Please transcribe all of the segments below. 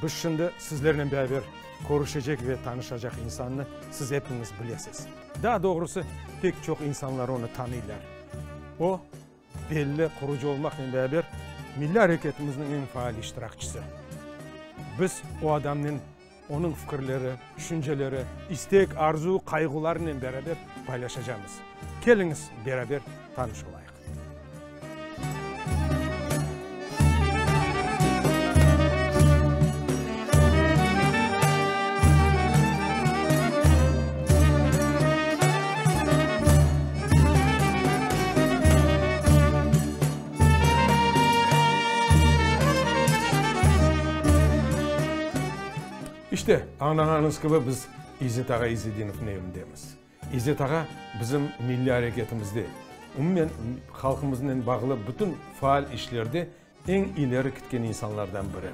Biz şimdi sizlernen beraber körüşecek ve tanışacaq insannı siz epiñiz bilesiz. Daa doğrusı, pek çoq insanlar onı tanıylar. O, belli qurucı olmaqnen beraber, milliy areketimizniñ eñ faal iştirakçisi. Biz o adamnen onıñ fikirleri, tüşünceleri, istek, arzu, qayğularınen beraber paylaşacamız. Keliñiz, beraber tanış olayıq. İşte, añlağanıñız kibi, biz İzzet ağa İzzedinovnıñ evindemiz. İzzet ağa bizim milliy areketimizde, umumen halqımıznen bağlı bütün faal işlerde eñ ileri kitken insanlardan biri.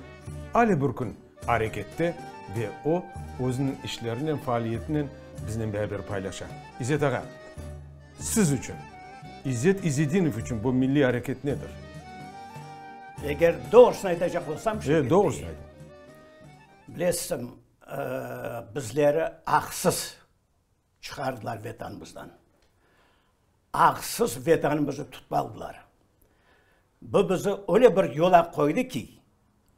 Ale bir kün arekette ve o, özüniñ işlerinen, faaliyetinen biznen beraber paylaşa. İzzet ağa, siz içün, İzzet İzzedinov içün bu milliy areket nedir? Eger doğrusını aytacaq olsam, şimdi. E, doğrusını ayt. Bilesiñ, bizleri aqsız çıqardılar Vetanımızdan. Aqsız Vetanımızı tutıp aldılar. Bu bizi öyle bir yola qoydı ki,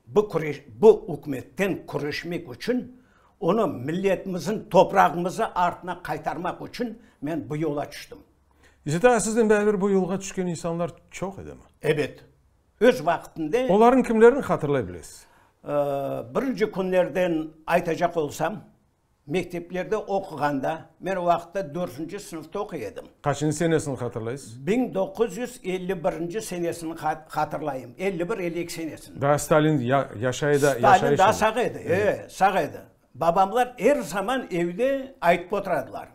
bu küreş, bu ükümetten küreşmek içün, onı milletimizin toprağımızı artına qaytarmaq içün men bu yola tüştim. İzzet ağa, siznen beraber bu yolğa tüşken insanlar çoq edimi? Ebet. Öz vaqtında. Olarnıñ kimlerini hatırlay bilesiz? Birinci künlerden aytacaq olsam, Mekteplerde oquğanda, men o vaqıtta dörtünci sınıfta oquy edim. Qaçıncı senesini hatırlaysız? 1951 senesini hatırlayım, 51, 52 senesini. Daa Stalin yaşay edi, yaşayış Stalin daa sağ edi, e, sağ edi. Babamlar er zaman evde aytıp oturadılar,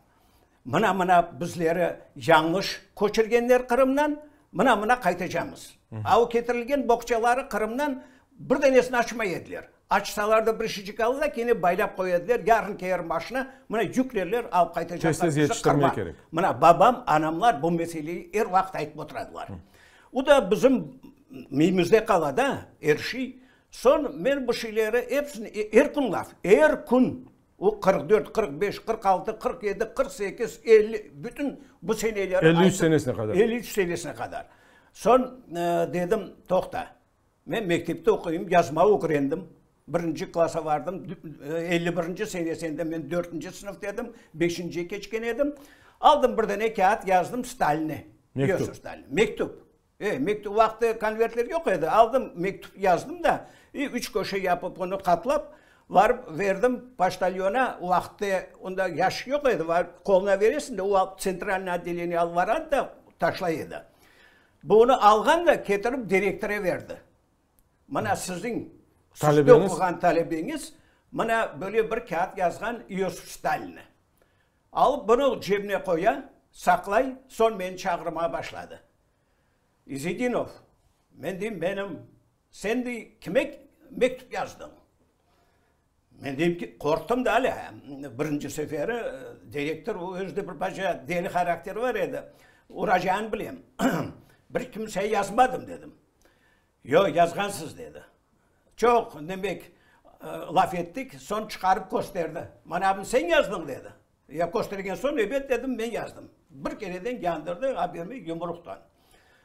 mına-mına bizleri yañlış köçürgenler Qırımdan, mına-mına qaytacamız. A o ketirilgen boğçaları Qırımdan bir danesini açmay ediler. Açsalar da bir şişik alı da kene baylap qoya ediler, yarın keyer maşina, mına yüklerler alıp qaytacaqlar. Tez-tez yetiştirmek kerek. Mına babam, anamlar bu meseleyi er vaqıt aytıp oturadılar. O da bizim miyimizde qala da, er şey. Soñ men bu şeyleri episini er kün laf, er kün, o 44, 45, 46, 47, 48, 50, bütün bu seneleri 53 senesine qadar. 53 senesine qadar. Soñ dedim, toqta, Men mektepte oquyım, yazma ögrendim. Birinci klassa vardım, 51-nci senesinde men dörtünci sınıfta edim, beşinciye keçken edim. Aldım bir dane kâğıt, yazdım Staline. Mektüp. Stalin. Mektüp. E, mektüp vaqtı konvertler yoq edi. Aldım, mektüp yazdım da, i üç köşe yapıp onı qatlap, varıp verdim poçtalyona. O vaqıtta onda yaş yoq edi, varıp qoluna veresiñ de, o alıp tsentralnıy otdeleniye alıp varadı da, taşlay edi. Bunı alğan da ketirip direktora berdi. Mına siziñ, sizde oquğan talebeñiz mına böyle bir kâğıt yazğan İosif Stalinge. Alıp bunı cebine qoya, saqlay, soñ meni çağırmağa başladı. İzedinov, men deyim, menim, sen dey, kime mektüp yazdıñ? Men deyim ki, qorqtım da alâ. Birinci seferi direktor, o özü de bir parça deli harakteri bar edi, uracağını bilem. Bir kimsege yazmadım, dedim. Yoq, yazğansız, dedi. Çoq, demek, laf ettik, soñ çıqarıp kösterdi. Mana bunı sen yazdıñ, dedi. Ya köstergen soñ, ebet, dedim, men yazdım. Bir kereden yandırdı, abimi yumruqtan.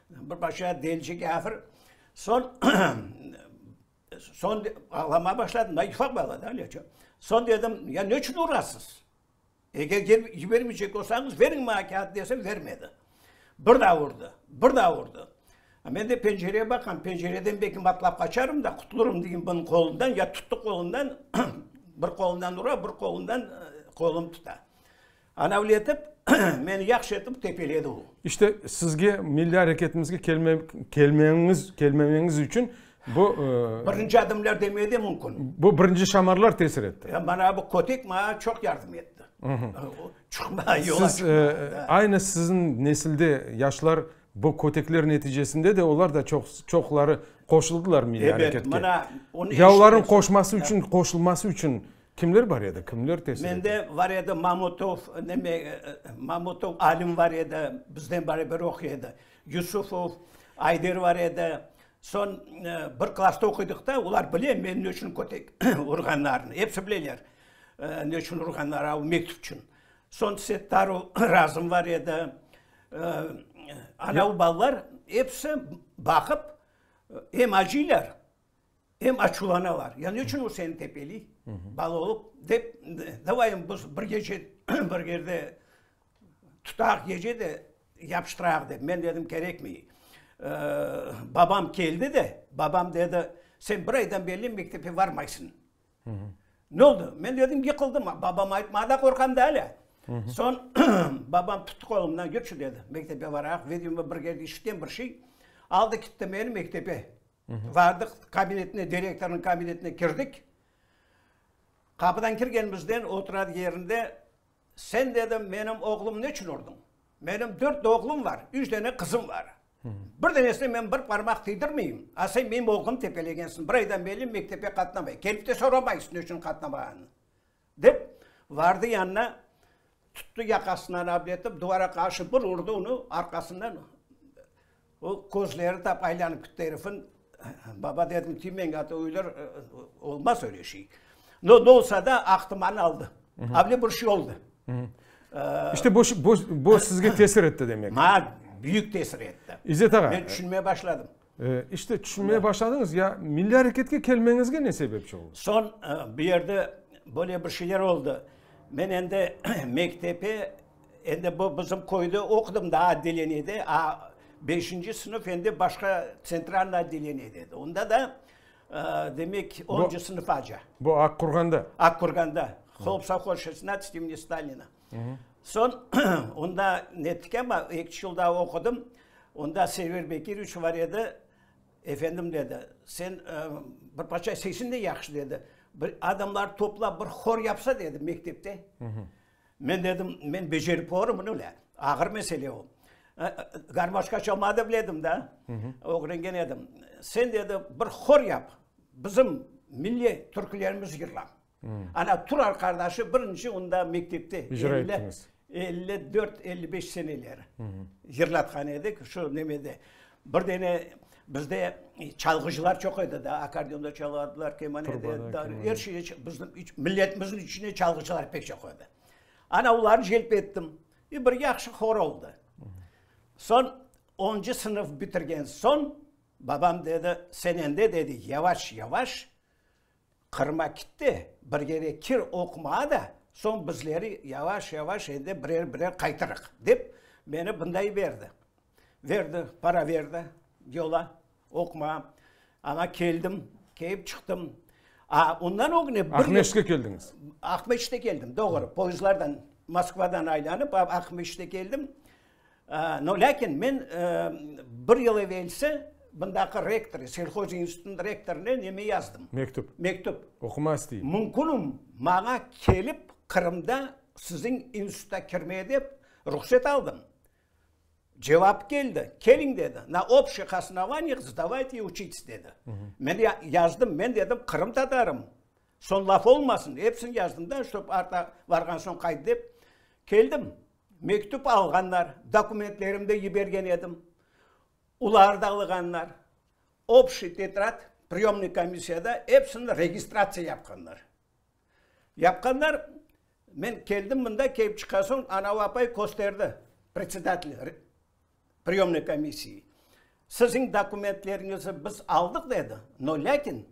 Bir parça delice kâfir. Soñ Soñ ağlamağa başladım, da ufaq bala da öyle çoq. Soñ dedim, ya ne içün urasız? Eger yibermeycek olsañız, veriñ maña kâğıt desem, vermedi. Bir daa urdı, bir daa urdı. Men de pencereye baqam, pencereden belki atlap qaçarım da, qutulırım deyim bunıñ qolundan, ya tuttı qolundan, bir qolundan ura, bir qolundan qolum tuta. Anavletip, meni yahşı etip tepeledi o. İşte, sizge milliy areketimizge kelme, kelmeñiz, kelmemeñiz içün bu. Birinci adımlar demeye de mümkün. Bu birinci şamarlar tesir etti. Ya bana bu kötek maña çoq yardım etti. Çıqma, yola Siz, çıqma. aynı siziñ nesilde yaşlar bu kötekler neticesinde de olar da çoq, çoqları qoşuldılar milliy Ebet, areketke. mına onı Ya olarnıñ eşitken soñ, qoşması içün, qoşulması içün Kimler bar edi? Kimler tesir etti? Mende var edi Mamutov, neme, Mamutov Alim var edi, bizden beraber oquy edi. Yusufov, Ayder var edi. Soñ bir klassta oquydıq da, olar bile meni ne içün kötek urğanlarını. Episi bileler ne içün urğanları, o mektüp içün. Soñ Settarov Razım bar edi. Ana o balalar episi baqıp, em acıylar, em açuvlanalar. Ya ne içün o seni tepeliy, bala olıp, dep, davay biz bir gece bir yerde tutaq gece de yapıştıraq dep. Men dedim, kerekmey. Babam keldi de, babam dedi, sen bir aydan berli mektepke varmaysıñ. Ne oldı? Men dedim, yıqıldım. Babam aytmağa da qorqam da alâ. Soñ babam tuttı qolumdan, yürçi dedi, mektepke varaq, vidimo bir yerde işitken bir şey. Aldı kitti meni mektepke. Vardıq kabinetine, direktornıñ kabinetine kirdik. Qapıdan kirgenimizden oturar yerinde, Sen, dedim, menim oğlum neçün urdıñ? Menim dört oğlum var, üç dane qızım var. Bir danesine men bir parmaq tiydirmeyim, a sen menim oğlum tepelegensiñ, bir aydan berli mektepke qatnamay, kelip te soramaysıñ neçün qatnamağanını, dep, vardı yanına, tuttı yaqasından abletip, duvara qarşı bir urdı onı, arqasından o közleri tap aylanıp kitti erifin. Baba, dedim, tiymeñ, ata öyler olmaz öyle şey. No, ne olsa da, aqtımanı aldı. Able bir şey oldı. İşte bu, bu, bu sizge tesir etti demek. Maña büyük tesir etti. İzzet ağa. Men tüşünmeye başladım. İşte tüşünmeye başladıñız. Ya milliy areketke kelmeñizge ne sebepçi oldı? Soñ bir yerde böyle bir şeyler oldı. Men endi mektepe, endi bu bizim köyde oqudım daa otdeleniyede, a beşinci sınıf endi başqa tsentralnıy otdeleniyede edi. Onda da Demek, oncı sınıfaca. Bu Aqqurğanda? Aqqurğanda. Kolsovhoz şestnadtsat imeni Stalina. Soñ onda nettik amma, eki yıl daa oqudım. Onda Server Bekiroviç bar edi. Efendim, dedi, sen bir parça sesiñ de yahşı, dedi. Bir adamlar toplap bir hor yapsa, dedi, mektepte. Men dedim, men becerip olurım bunı öyle. Ağır mesele o. Garmoşka çalmağa da biledim da, ögrengen edim. Sen, dedi, bir hor yap, bizim milliy türkülerimizi yırla. Ana, Turar qardaşı birinci onda mektepte, İcra ettiñiz. 54, 55 seneleri yırlatqan edik şu nemede. Bir dene bizde çalğıcılar çoq edi da, akkordeonda çaladılar, kemanede, er şey, bizim milletimizniñ içinde çalğıcılar pek çoq edi. Ana olarnı celp ettim. İ bir yahşı hor oldı. Soñ oncı sınıf bitirgen soñ babam dedi, sen endi, dedi, yavaş-yavaş Qırıma kitti, bir kere kir oqumağa da, soñ bizleri yavaş-yavaş endi birer-birer qaytırıq, dep, meni bunday berdi. Verdi, para berdi yola, oqumağa. Ana keldim, keyip çıqtım. A, ondan ögüne bir yıl. Aqmescitke keldiñiz? Aqmescitke keldim, doğru. Poyezdlardan, Moskvadan aylanıp, Aqmescitke keldim. No, lâkin men bir yıl evelsi mındaki rektorı, selhozinstitutınıñ rektorına neme yazdım. Mektüp. Mektüp. Oqumaq isteyim. Mümkünmi maña kelip Qırımda siziñ institutqa kirmeye dep ruhset aldım. Cevap keldi, keliñ dedi, na obşih osnovaniyah sdavayte i uçites dedi. Men yazdım, men dedim qırımtatarım, soñ laf olmasın, episini yazdım da, ştob arta varğan soñ qayt dep, keldim. Mektüp alğanlar, dokumentlerimni de yibergen edim. Olar da alğanlar. Obşiy tetrad, priyomnıy komissiyada episini registratsiya yapqanlar. Yapqanlar, men keldim mında, kelip çıqqan soñ, anav apay kösterdi, predsedatel priyomnıy komissiyi, siziñ dokumentleriñizi biz aldıq, dedi, no lâkin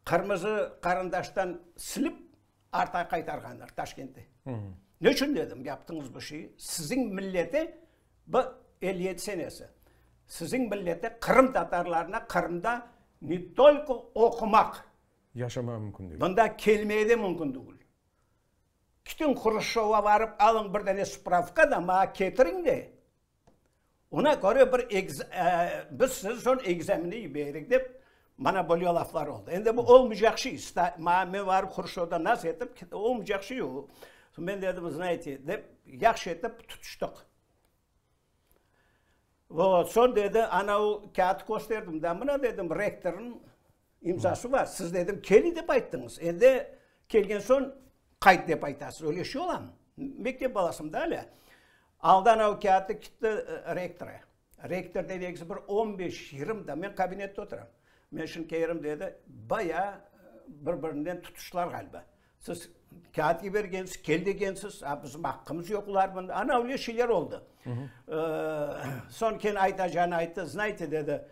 qırmızı qarındaştan silip arta qaytarğanlar Taşkent'te. Ne içün dedim, yaptıñız bu şeyi? Siziñ millete, bu 57 senesi, siziñ millete Qırım tatarlarına Qırımda ne tolko oqumaq, Yaşamağa mümkün degil. Mında kelmeye de mümkün degil. Kitiñ Hruşçovğa varıp alıñ bir dane spravka da maña ketiriñ de, ona köre bir biz sizi soñ ekzamene yiberik dep, mana böyle laflar oldı. Endi bu olmaycaq şey. Maña men varıp Hruşçovdan nasıl etip, olmaycaq şey o. Men dedim, znaete, dep yahşı etip tutuştıq. Vot, soñ dedi, ana o kâğıt kösterdim da, mına dedim, rektornıñ imzası bar, siz dedim, keliñ dep ayttıñız, endi kelgen soñ qayt dep aytasız, öyle şey olamı? Mektep balasım da alâ. Aldı ana o kâğıtı, kitti rektora. Rektorden egisi bir on beş, yigirmi da, men kabinette oturam. Men şimdi kelirim dedi, bayağı bir-birinden tutuştılar ğaliba. Siz kâğıt yibergensiz, kel degensiz, a bizim aqqımız yoq olar mında. Ana öyle şeyler oldı. Soñ kene aytacağını ayttı, znayte, dedi,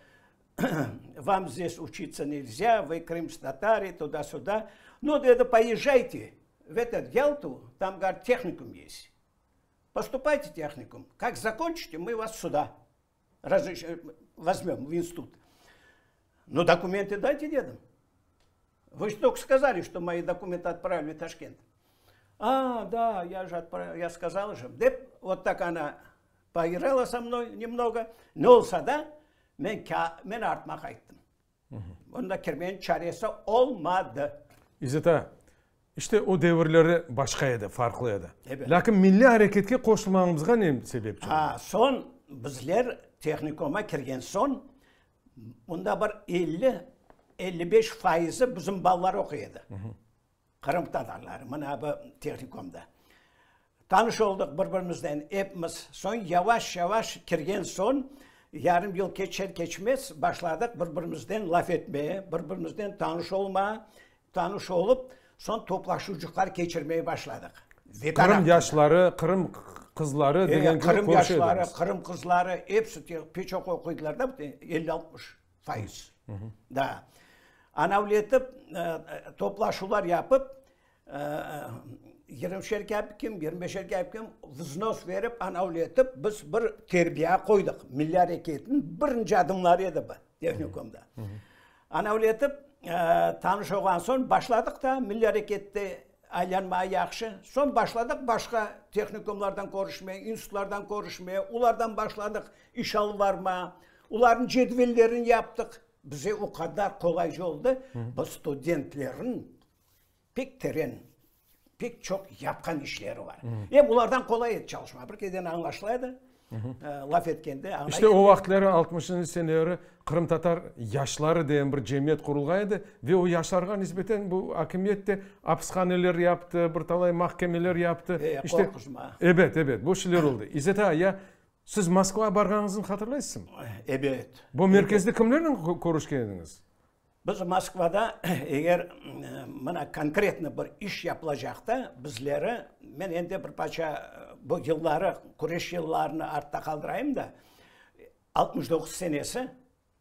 vam zdes uçitsa nelzâ, vı krımstatari, tuda-suda. Nu, dedi, poezjayte v etot Yaltu, tam, govorit, tehnikum est. Postupayte tehnikum, kak zakonçite, mı vas suda vozmem, v institut. Nu, dokumentı dayte, dedim. Vı ж tolko skazali, çto moi dokumentı otpravili v Taşkent. A, da, ya je otpravil, ya skazal je, dep, vot tak ona poigrala so mnoy nemnogo. Ne olsa da, men, men artıma qayttım. Onda kirmeniñ çaresi olmadı. İzzet ağa, işte o devirleri başqa edi, farqlı edi. Ebet. Lâkin milliy areketke qoşulmañızğa ne sebepçi oldı? A, soñ bizler tehnikuma kirgen soñ, Bunda bir 50, 55 fayızı bizim balalar oquy edi. Qırımtatarları, mına bu tehnikumda. Tanış oldıq bir-birimizden epimiz. Soñ yavaş-yavaş kirgen soñ, yarım yıl keçer-keçmez başladıq bir-birimizden laf etmeye, bir-birimizden tanış olmağa. Tanış olıp, soñ toplaşuvcıqlar keçirmeye başladıq. Vetan Qırım yaşları, Qırım qızları degen kibi Qırım yaşları, Qırım qızları, episi pek çoq oquydılar da, 50-60 fayız. Da. Anavletip, toplaşuvlar yapıp, yigirmişer kapik kim, yigirmi beşer kapik kim vznos verip, anavletip, biz bir terbiya qoydıq. Milliy areketniñ birinci adımları edi bu. Tehnikumda. Anavletip, tanış olğan soñ başladıq da milliy arekette aylanmağa yahşı. Soñ başladıq başqa tehnikumlardan körüşmeye, institutlardan körüşmeye, olardan başladıq iş alıp barmağa, olarnıñ cedvellerini yaptıq. Bize o qadar qolayca oldı, bu studentlerniñ pek teren, pek çoq yapqan işleri bar. Em olardan qolay edi çalışmaq. Bir kereden añlaşıla edi, laf etkende añlay İşte o vaqıtları, altmışıncı seneleri qırımtatar yaşları degen bir cemiyet qurulğan edi ve o yaşlarğa nisbeten bu akimiyet de apishaneler yaptı, bir talay mahkemeler yaptı. E, qorquzma. Ebet, ebet, bu şeyler oldı. İzzet ağa, ya siz Moskvağa barğanıñıznı hatırlaysızmı? Ebet. Bu merkezde kimlernen körüşken ediñiz? Biz Moskvada eger mına konkretno bir iş yapılacaqta, bizleri, men endi bir parça bu yılları, küreş yıllarını artta qaldırayım da, 69 senesi,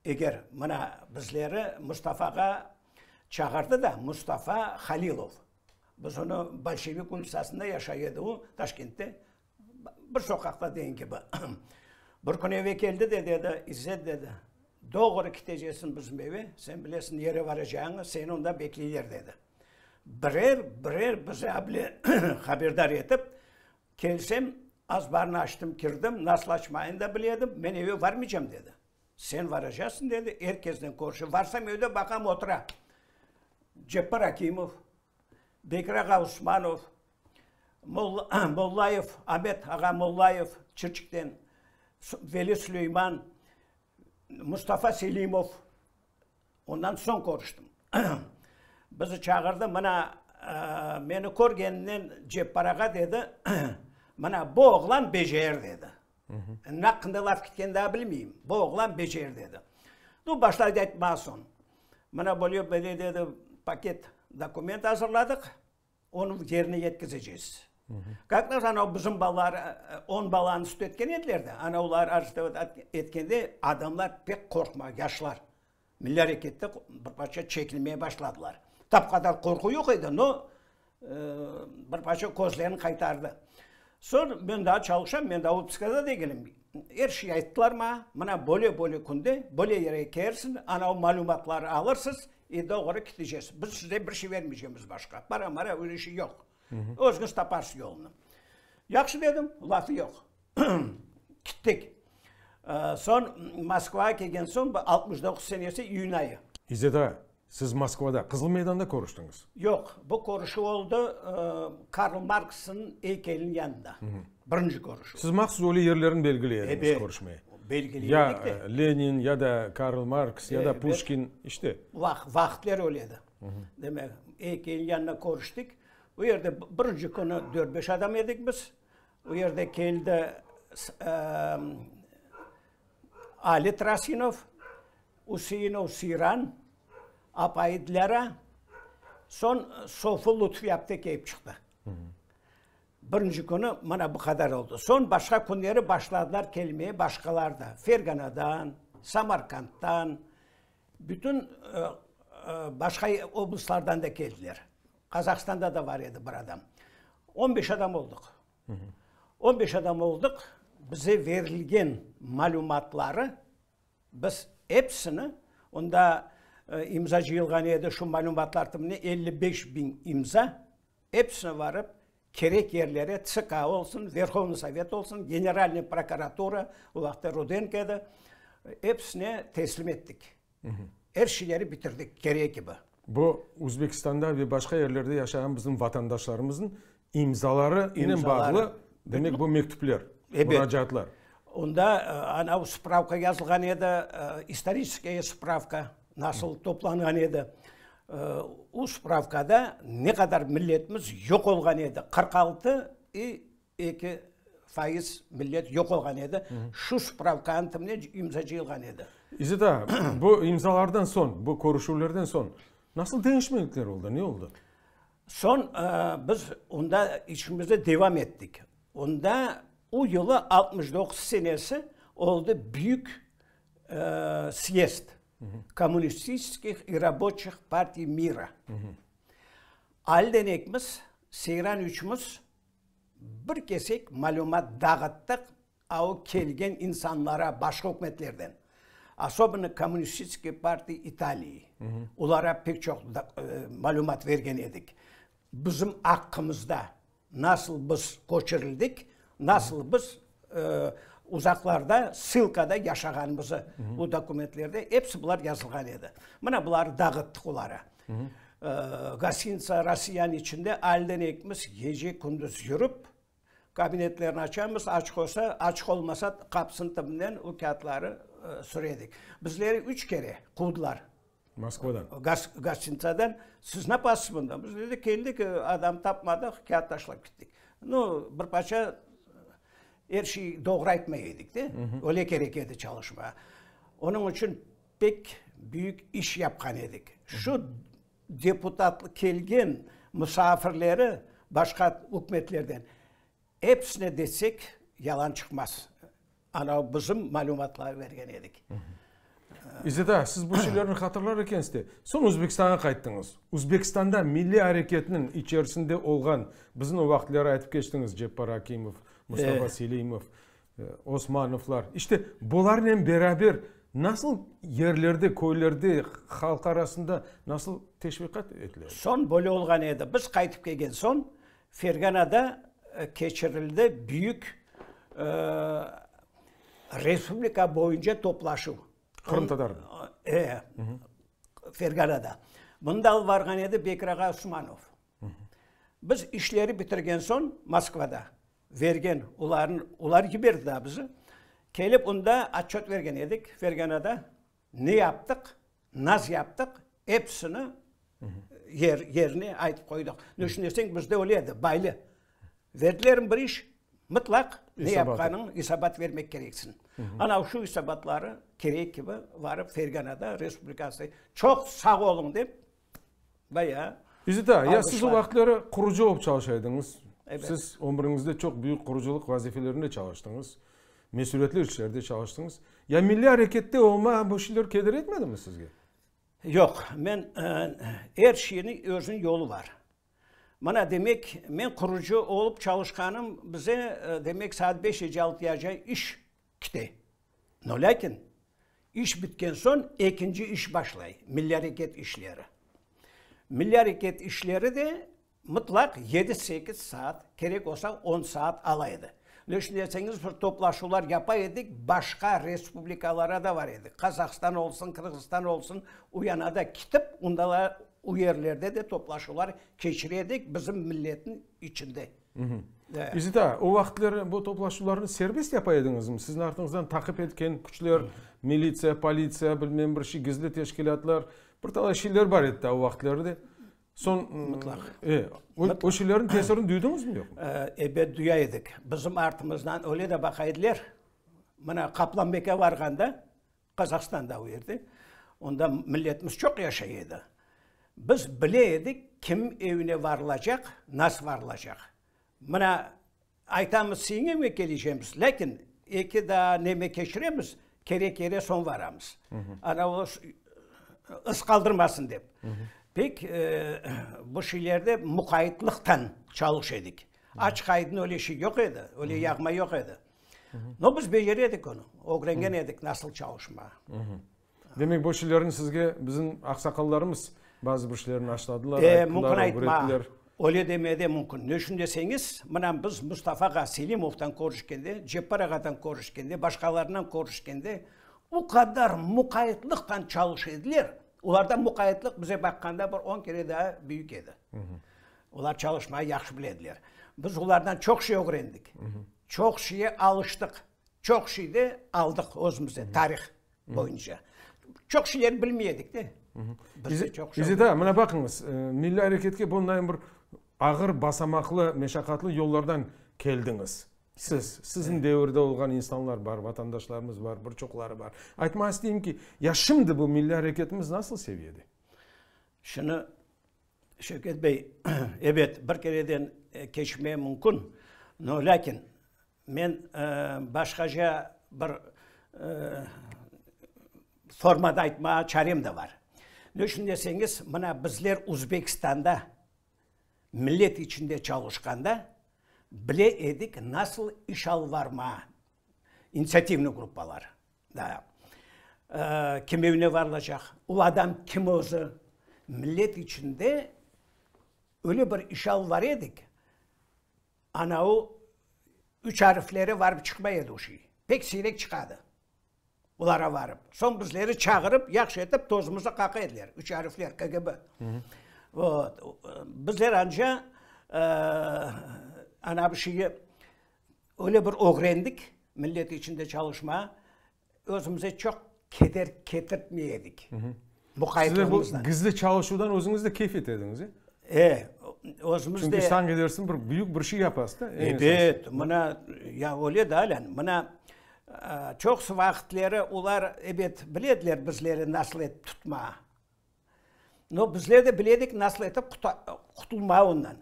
eger mına bizleri Mustafağa çağırdı da, Mustafa Halilov, biz onı Bolşevik ulitsasında yaşay edi o, Taşkentte, Bir soqaqta degen kibi. Bir kün eve keldi de, dedi, İzzet, dedi, doğru kitecesiñ bizim eve, sen bilesiñ yere varacağıñı, seni onda bekleyler, dedi. Birer, birer bizi able haberdar etip, kelsem, azbarnı açtım, kirdim, nasıl açmayını da bile edim, men eve varmaycam, dedi. Sen varacasıñ, dedi, er kesnen körüşe. Varsam evde baqam, otura. Ceppar Akimov, Bekir ağa Usmanov, Mollayev, Amet ağa Mollayev, Çirçikten, Veli Suleyman, Mustafa Selimov, ondan soñ körüştim. Bizi çağırdı, mına, meni körgeninen Ceppar ağa dedi, mına, bu oğlan becer, dedi. Ne aqqında laf ketkenini daa bilmeyim. Bu oğlan becer, dedi. Nu, başladı aytmağa soñ. Mına böyle, böyle dedi, paket dokument azırladıq. Onı yerine yetkizecegiz. Kak raz anau bizim balalar, on balanı süt etken ediler de, ana olar arestovat etkende adamlar pek qorqma, yaşlar. Milliy arekette bir parça çekilmeye başladılar. Tap qadar qorqu yoq edi, no bir parça közlerini qaytardı. Soñ men daa çalışam, men daa otpuskada degilim. Er şey ayttılar maña, mına böyle-böyle künde, böyle yerge kelirsiñ, anau malümatları alırsız, E, doğru kitecesiz. Biz size bir şey vermeycemiz başqa. Para-mara, öyle şey yoq. Özüñiz taparsız yolunı. Yahşı dedim, lafı yoq. Kittik. Soñ Moskvağa kelgen soñ, bu 69 senesi iyün ayı. İzzet ağa, siz Moskvada, Qızıl Meydanda körüştiñiz? Yoq, bu körüşüv oldı Karl Marksnıñ eykeliniñ yanında. Birinci körüşüv. Siz mahsus öyle yerlerni belgiley ediñiz körüşmege? Belgiley edik de. Ya Lenin, ya da Karl Marks, ya da Puşkin, işte. Vaqıtler öyle edi. Demek, eykelniñ yanında körüştik. O yerde birinci künü dört-beş adam edik biz. O yerde keldi. Ali Trasinov, Useinov Seyran, apayı Dilâra, soñ Sofu Lutfi apte kelip çıqtı. Birinci künü mına bu qadar oldı. Soñ başqa künleri başladılar kelmeye başqalar da, Ferganadan, Samarkanddan, bütün başqa oblastlardan da keldiler. Qazahstanda da bar edi bir adam. On beş adam oldıq. On beş adam oldıq, bize verilgen malümatları biz episini, onda imza cıyılğan edi, şu malümatlar tümüne 55 biñ imza, episine varıp, kerek yerlere, TSK olsun, Verhovnıy Sovet olsun, Generalnıy prokuratura, o vaqıtta Rudenko edi, episine teslim ettik. Er şeyleri bitirdik, kerek kibi. Bu, Özbekistanda ve başqa yerlerde yaşağan bizim vatandaşlarımıznıñ imzaları inen bağlı, demek, bu mektüpler, muracaatlar. Onda anav spravka yazılğan edi, istoriçeskaya spravka, nasıl toplanğan edi. O spravkada ne qadar milletimiz yoq olğan edi, 46 i 2% millet yoq olğan edi. Şu spravkanıñ tümüne imza cıyılğan edi. İzzet ağa, bu imzalardan soñ, bu körüşüvlerden soñ nasıl deñişmelikler oldı, ne oldı? Soñ biz onda işimizni devam ettik. Onda o yılı 69 senesi oldı büyük syezd kommunistическih i raboçih partiy mira. Alden ekimiz, Seyran üçümiz bir kesek malümat dağıttıq a o kelgen insanlara başqa ükümetlerden, osobенно Kommunistiçeskiy partiya İtalii, olara pek çoq malümat vergen edik. Bizim aqqımızda nasıl biz köçürildik, nasıl biz uzaqlarda, ssılkada yaşağanımızı bu dokumentlerde episi bular yazılğan edi. Mına buları dağıttıq olara. Gostinitsa Rossiyanıñ içinde alden ekimiz gece-kündüz yürip, kabinetlerni açamız, açıq olsa, açıq olmasa, qapısınıñ tübünden o kâğıtları süre edik. Bizleri üç kere quvdılar. Moskvadan. Gostinitsadan. Siz napasız mında? Biz dedik, keldik, adam tapmadıq, kâğıt taşlap kettik. Nu, bir parça er şey doğru aytmay edik de, öyle kerek edi çalışmağa. Onıñ içün pek büyük iş yapqan edik. Şu deputat kelgen musafirleri başqa ükümetlerden episine desek, yalan çıqmaz. Ana bizim malümatlar bergen edik. İzzet ağa, siz bu şeylerni hatırlar ekensiz de, soñ Özbekistanğa qayttıñız. Özbekistanda milliy areketniñ içerisinde olğan, bizim o vaqıtları aytıp keçtiñiz, Ceppar Akimov, Mustafa Selimov, Osmanovlar, işte bularnen beraber nasıl yerlerde, köylerde, halq arasında nasıl teşviqat etile edi? Soñ böyle olğan edi, biz qaytıp kelgen soñ Ferganada keçirildi büyük respublika boyunca toplaşuv. Qırımtatar. E, Ferganada. Mında alıp barğan edi Bekir ağa Osmanov. Biz işleri bitirgen soñ Moskvada vergen olarnı, olar yiberdi daa bizi. Kelip onda otçöt vergen edik Ferganada. Ne yaptıq, naz yaptıq, episini yer, yerine aytıp qoydıq. Ne içün deseñ, bizde öyle edi, baylı. Verdilermi bir iş, mıtlaq ne yapqanıñ esabat vermek kereksiñ. Ana şu esabatları kerek kibi varıp Ferganada respublikası çoq sağ oluñ dep, bayağı İzzet ağa, ya siz o vaqıtları qurucı olıp çalışa ediñiz. Siz ömrüñizde çoq büyük qurucılıq vazifelerinde çalıştıñız, mesülietli işlerde çalıştıñız. Ya milliy arekette olma bu şeyler keder etmedimi sizge? Yoq, men er şeyniñ özüniñ yolu bar. Mına, demek, men qurucı olıp çalışqanım bize, demek, saat beş altıyaca iş kite. No, lâkin iş bitken soñ ekinci iş başlay, milliy areket işleri. Milliy areket işleri de mıtlaq yedi-sekiz saat, kerek olsa on saat ala edi. Ne içün deseñiz, bir toplaşuvlar yapa edik, başqa respublikalara da bar edik, Qazahstan olsun, Qırğızstan olsun, u yana da kitip, onda u yerlerde de toplaşuvlar keçire edik bizim milletniñ içinde. İzzet ağa, o vaqıtları bu toplaşuvlarnı serbest yapa ediñizmi? Sizni artıñızdan taqip etken küçler, militsiya, politsiya, bilmem bir şey, gizli teşkilâtlar, bir talay şeyler bar edi daa o vaqıtları da. Soñ, Mıtlaq. E, o, o şeylerniñ tesirini duydıñızmı, yoqmı? Ebet, duya edik. Bizim artımızdan öyle de baqa ediler. Mına, Qaplanbeke varğanda. Qazahstanda o yerde, onda milletimiz çoq yaşay edi. Biz bile edik, kim evine varılacaq, nasıl varılacaq. Mına, aytamız, siñiñ evine kelecemiz, lâkin eki daa neme keçiremiz, kerek yere soñ varamız. Ana o ız qaldırmasın dep. Pek bu şeylerde muqayıtlıqtan çalış edik. Açıq-aydın öyle şey yoq edi, öyle yağma yoq edi. No, biz becere edik onı, ögrengen edik nasıl çalışmağa. Demek, bu şeylerni sizge bizim aqsaqallarımız bazı bir şeylerni aşladılar, ayttılar, ögrettiler. Öyle demeye de mümkün. Ne içün deseñiz, mına biz Mustafa ağa Selimovdan körüşkende, Ceppar ağadan körüşkende, başqalarından körüşkende, o qadar muqayıtlıqtan çalışa ediler, olarda muqayıtlıq bize baqqanda bir on kere daa büyük edi. Olar çalışmağa yahşı bile ediler. Biz olardan çoq şey ögrendik. Çoq şeye alıştıq. Çoq şey de aldıq özümüzde tarih boyunca. Çoq şeyler bilmey edik de. İzzet ağa, mına baqıñız, milliy areketke bunday bir ağır, basamaqlı, meşaqatlı yollardan keldiñiz. Siz, siziñ devirde olğan insanlar bar, vatandaşlarımız bar, bir çoqları bar. Aytmağa isteyim ki, ya şimdi bu milliy areketimiz nasıl seviyede? Şunı Şevket bey, ebet, bir kereden keçmeye mümkün, no, lâkin men başqaca bir formada aytmağa çarem de bar. Ne içün deseñiz, mına bizler Uzbekistanda millet içinde çalışqanda bile edik nasıl iş alıp varmağa, initsiativnıy gruppalar. Da. Kim evine varılacaq? O adam kim özü? Millet içinde öyle bir iş alıp var edik, ana o üç ariflere varıp çıqmay edi o şey. Pek siyrek çıqadı olara varıp. Soñ bizleri çağırıp, yahşı etip tozumıznı qaqa ediler. Üç arifler, KGB. Vot. Bizler anca ana bir şeyi Öyle bir ögrendik, millet içinde çalışmağa, özümize çoq keder ketirtmey edik. Muqayıtlığımızdan. Sizler bu gizli çalışuvdan özüñiz de keyf ete ediñiz, e? E, özümiz de. Çünki sanki dersiñ bir büyük bir şey yapasız da. Ebet, mına, ya öyle de alâ, mına, çoqusı vaqıtları olar, ebet, bile ediler bizleri nasıl etip tutmağa. No, bizler de bile edik nasıl etip qutulmağa ondan.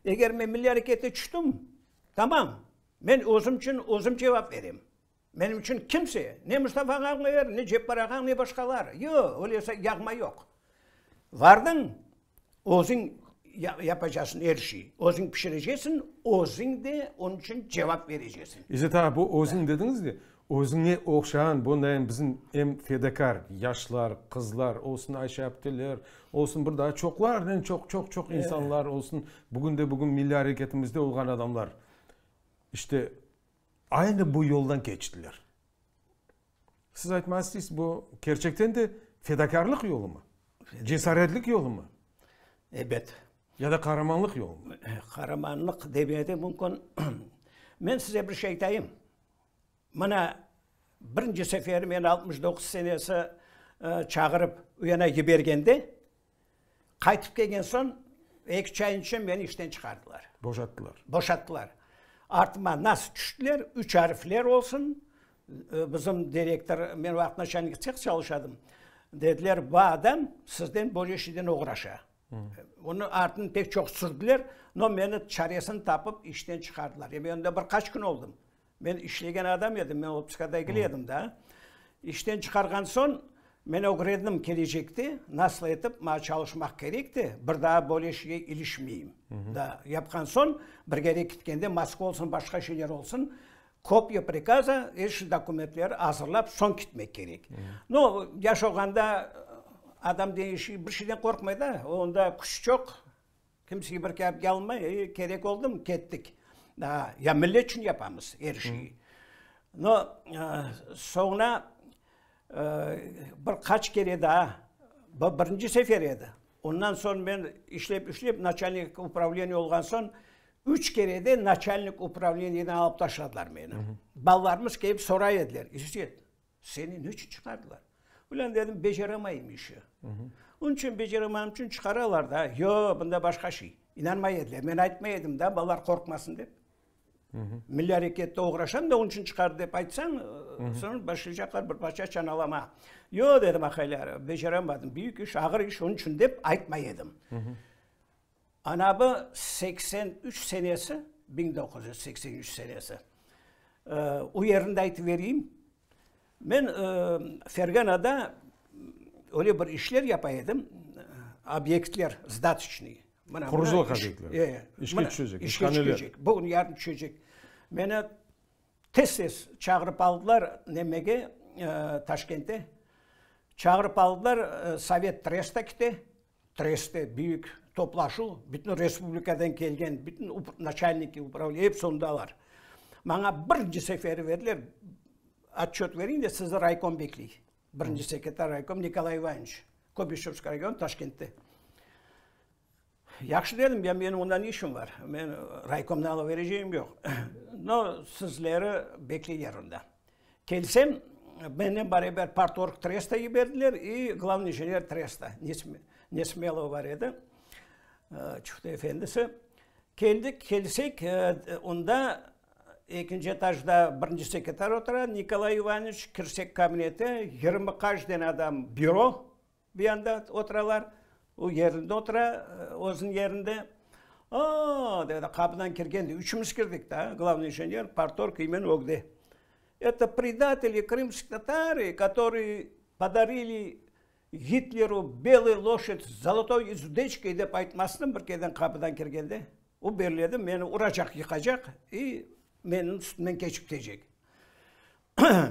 Eger men milliy areketke tüştüm, tamam, men özüm içün özüm cevap berem. Menim içün kimse, ne Mustafa ağañ, ne Ceppar ağañ, ne başqalar, yoq, öyle yağma yoq. Vardıñ, özüñ yapacaqsıñ er şey, özüñ pişirecesiñ, özüñ de onıñ içün cevap berecesiñ. İzzet ağa, bu özüñ dediñiz de, Özüñe oqşağan bundayın bizim em fedakâr yaşlar, qızlar, olsun Ayşe apteler, olsun bir daa çoqlarnen çoq, çoq, çoq insanlar olsun, bugün de bugün milliy areketimizde olğan adamlar, işte, aynı bu yoldan keçtiler. Siz aytmağa isteysiz, bu kerçekten de fedakârlıq yolumı? Cesaretlik yolumı? Ebet. Ya da qaramanlıq yolumı? Qaramanlıq demeye de mümkün. Men size bir şey aytayım. Mına, birinci sefer meni 69 senesi çağırıp uyana yibergende, qaytıp kelgen soñ, eki-üç ayın içinde meni işten çıqardılar. Boşattılar. Boşattılar. Artıma nasıl tüştiler, üç arifler olsun, bizim direktor, men o vaqıt naçalnik tseh çalışadım, dediler, bu adam sizden böyle şeyden oğraşa. Onıñ artın pek çoq sürdüler, no meni çaresini tapıp işten çıqardılar. E men onda bir qaç kün oldım. Men işlegen adam edim, men otpuskada degil edim da. İşten çıqarğan soñ, men ögrendim kelecekte nasıl etip maña çalışmaq kerek de, bir daa böyle şeyge ilişmeyim. Da, yapqan soñ, bir kere kitkende Moskva olsun, başqa şeyler olsun, kopiya prikaza, er şey dokumentleri azırlap soñ kitmek kerek. No, yaş olğanda adam bir şeyden qorqmay da, onda küç çoq, Kimsege bir kâp almay, e, kerek oldumı, kettik. Daa, ya millet içün yapamız er şeyi. No, soñra bir qaç kere daa, bu birinci sefer edi. Ondan soñ men işlep-işlep naçalnik upravleniya olğan soñ, üç kere de naçalnik upravleniyadan alıp taşladılar meni. Balalarımız kelip soray ediler, İzzet, Seni niçün çıqardılar? Ulan, dedim, beceramayım işi. Onıñ içün beceramayım içün çıqaralar da. Yoq, bunda başqa şey. İnanmay ediler. Men aytmay edim da, balalar qorqmasın dep. Milliy arekette oğraşam da, onıñ içün çıqardı dep aytsañ, soñ başlaycaqlar bir parça çanalama. Yoq, dedim, aqaylar, beceremadım, büyük iş, ağır iş, onıñ içün dep aytmay edim. Ana bu 83 senesi, 1983 senesi, o yerini de aytıp bereyim. Men Ferganada öyle bir işler yapa edim, obyektler, zdatoçnıy. Qurucılıq obyektleri. İşke tüşecek, işhaneler. İşke tüşecek, bugün, yarın tüşecek. Meni tez-tez çağırıp aldılar nemege, Taşkente. Çağırıp aldılar, Sovet tresta kete. Trestte büyük toplaşuv, bütün respublikadan kelgen bütün naçalniki upravleniya episi ondalar. Maña birinci seferi berdiler, otçöt beriñ de, sizni raykom bekley. Birinci sekretar raykom Nikolay İvanoviç, Kobişevskiy rayon, Taşkentte. Yahşı dedim, ya menim onda ne işim bar, men raykomdan alıp berecegim yoq. No, sizleri bekleyler onda. Kelsem, mennen beraber partorg tresta yiberdiler i glavnıy injener tresta, Nesmelova bar edi, çufut efendisi. Keldik, kelsek, onda ekinci etajda birinci sekretar otura, Nikolay İvanoviç, kirsek kabinete, 20 qaç dene adam büro, Bu yanda oturalar, o yerinde otura, özüniñ yerinde. O, dedi, qapıdan kirgende, üçümiz kirdik da, glavnıy injener, partorg i men ögde. Это предатели крымские татары, которые подарили Gitleru белый лошадь с золотой уздечкой dep aytmasın bir kereden qapıdan kirgende. O belli edi, meni uracaq, yıqacaq i menim üstümden keçip ketecek.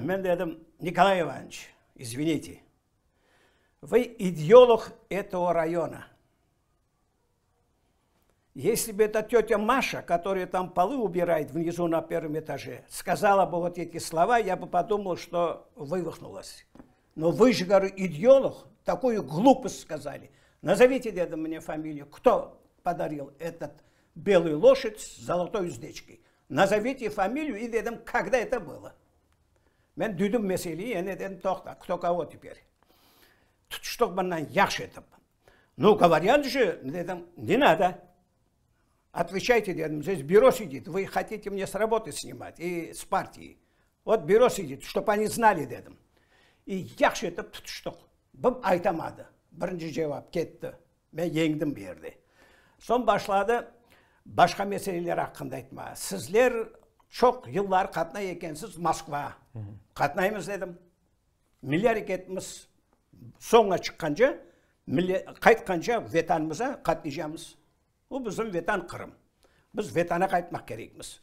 Men dedim, Nikolay İvanoviç, izvinite, Вы идеолог этого района. Если бы эта тетя Маша, которая там полы убирает внизу на первом этаже, сказала бы вот эти слова, я бы подумал, что вывихнулась. Но вы же, говорю, идеолог, такую глупость сказали. Назовите, деда, мне фамилию, кто подарил этот белый лошадь с золотой уздечкой. Назовите фамилию и, дедам, когда это было. Men duydım meseleyi, endi dedim, toqta, кто кого теперь. Tutuştıq bundan yahşı etip. Ну, говорят же, dedim, не надо. Отвечайте, dedim, здесь бюро сидит, вы хотите мне с работы снимать и с партии. Вот бюро сидит, чтобы они знали, dedim. И yahşı etip tutuştıq. Bu aytamadı. Birinci cevap ketti. Men yeñdim bu yerde. Soñ başladı başqa meseleler aqqında aytmağa. Sizler çoq yıllar qatnay ekensiz Moskvağa. Qatnaymız dedim. Milliy areketimiz soñuna çıqqance, qaytqance Vetanımıza qatnaycamız. Bu bizim Vetan Qırım. Biz Vetana qaytmaq kerekmiz.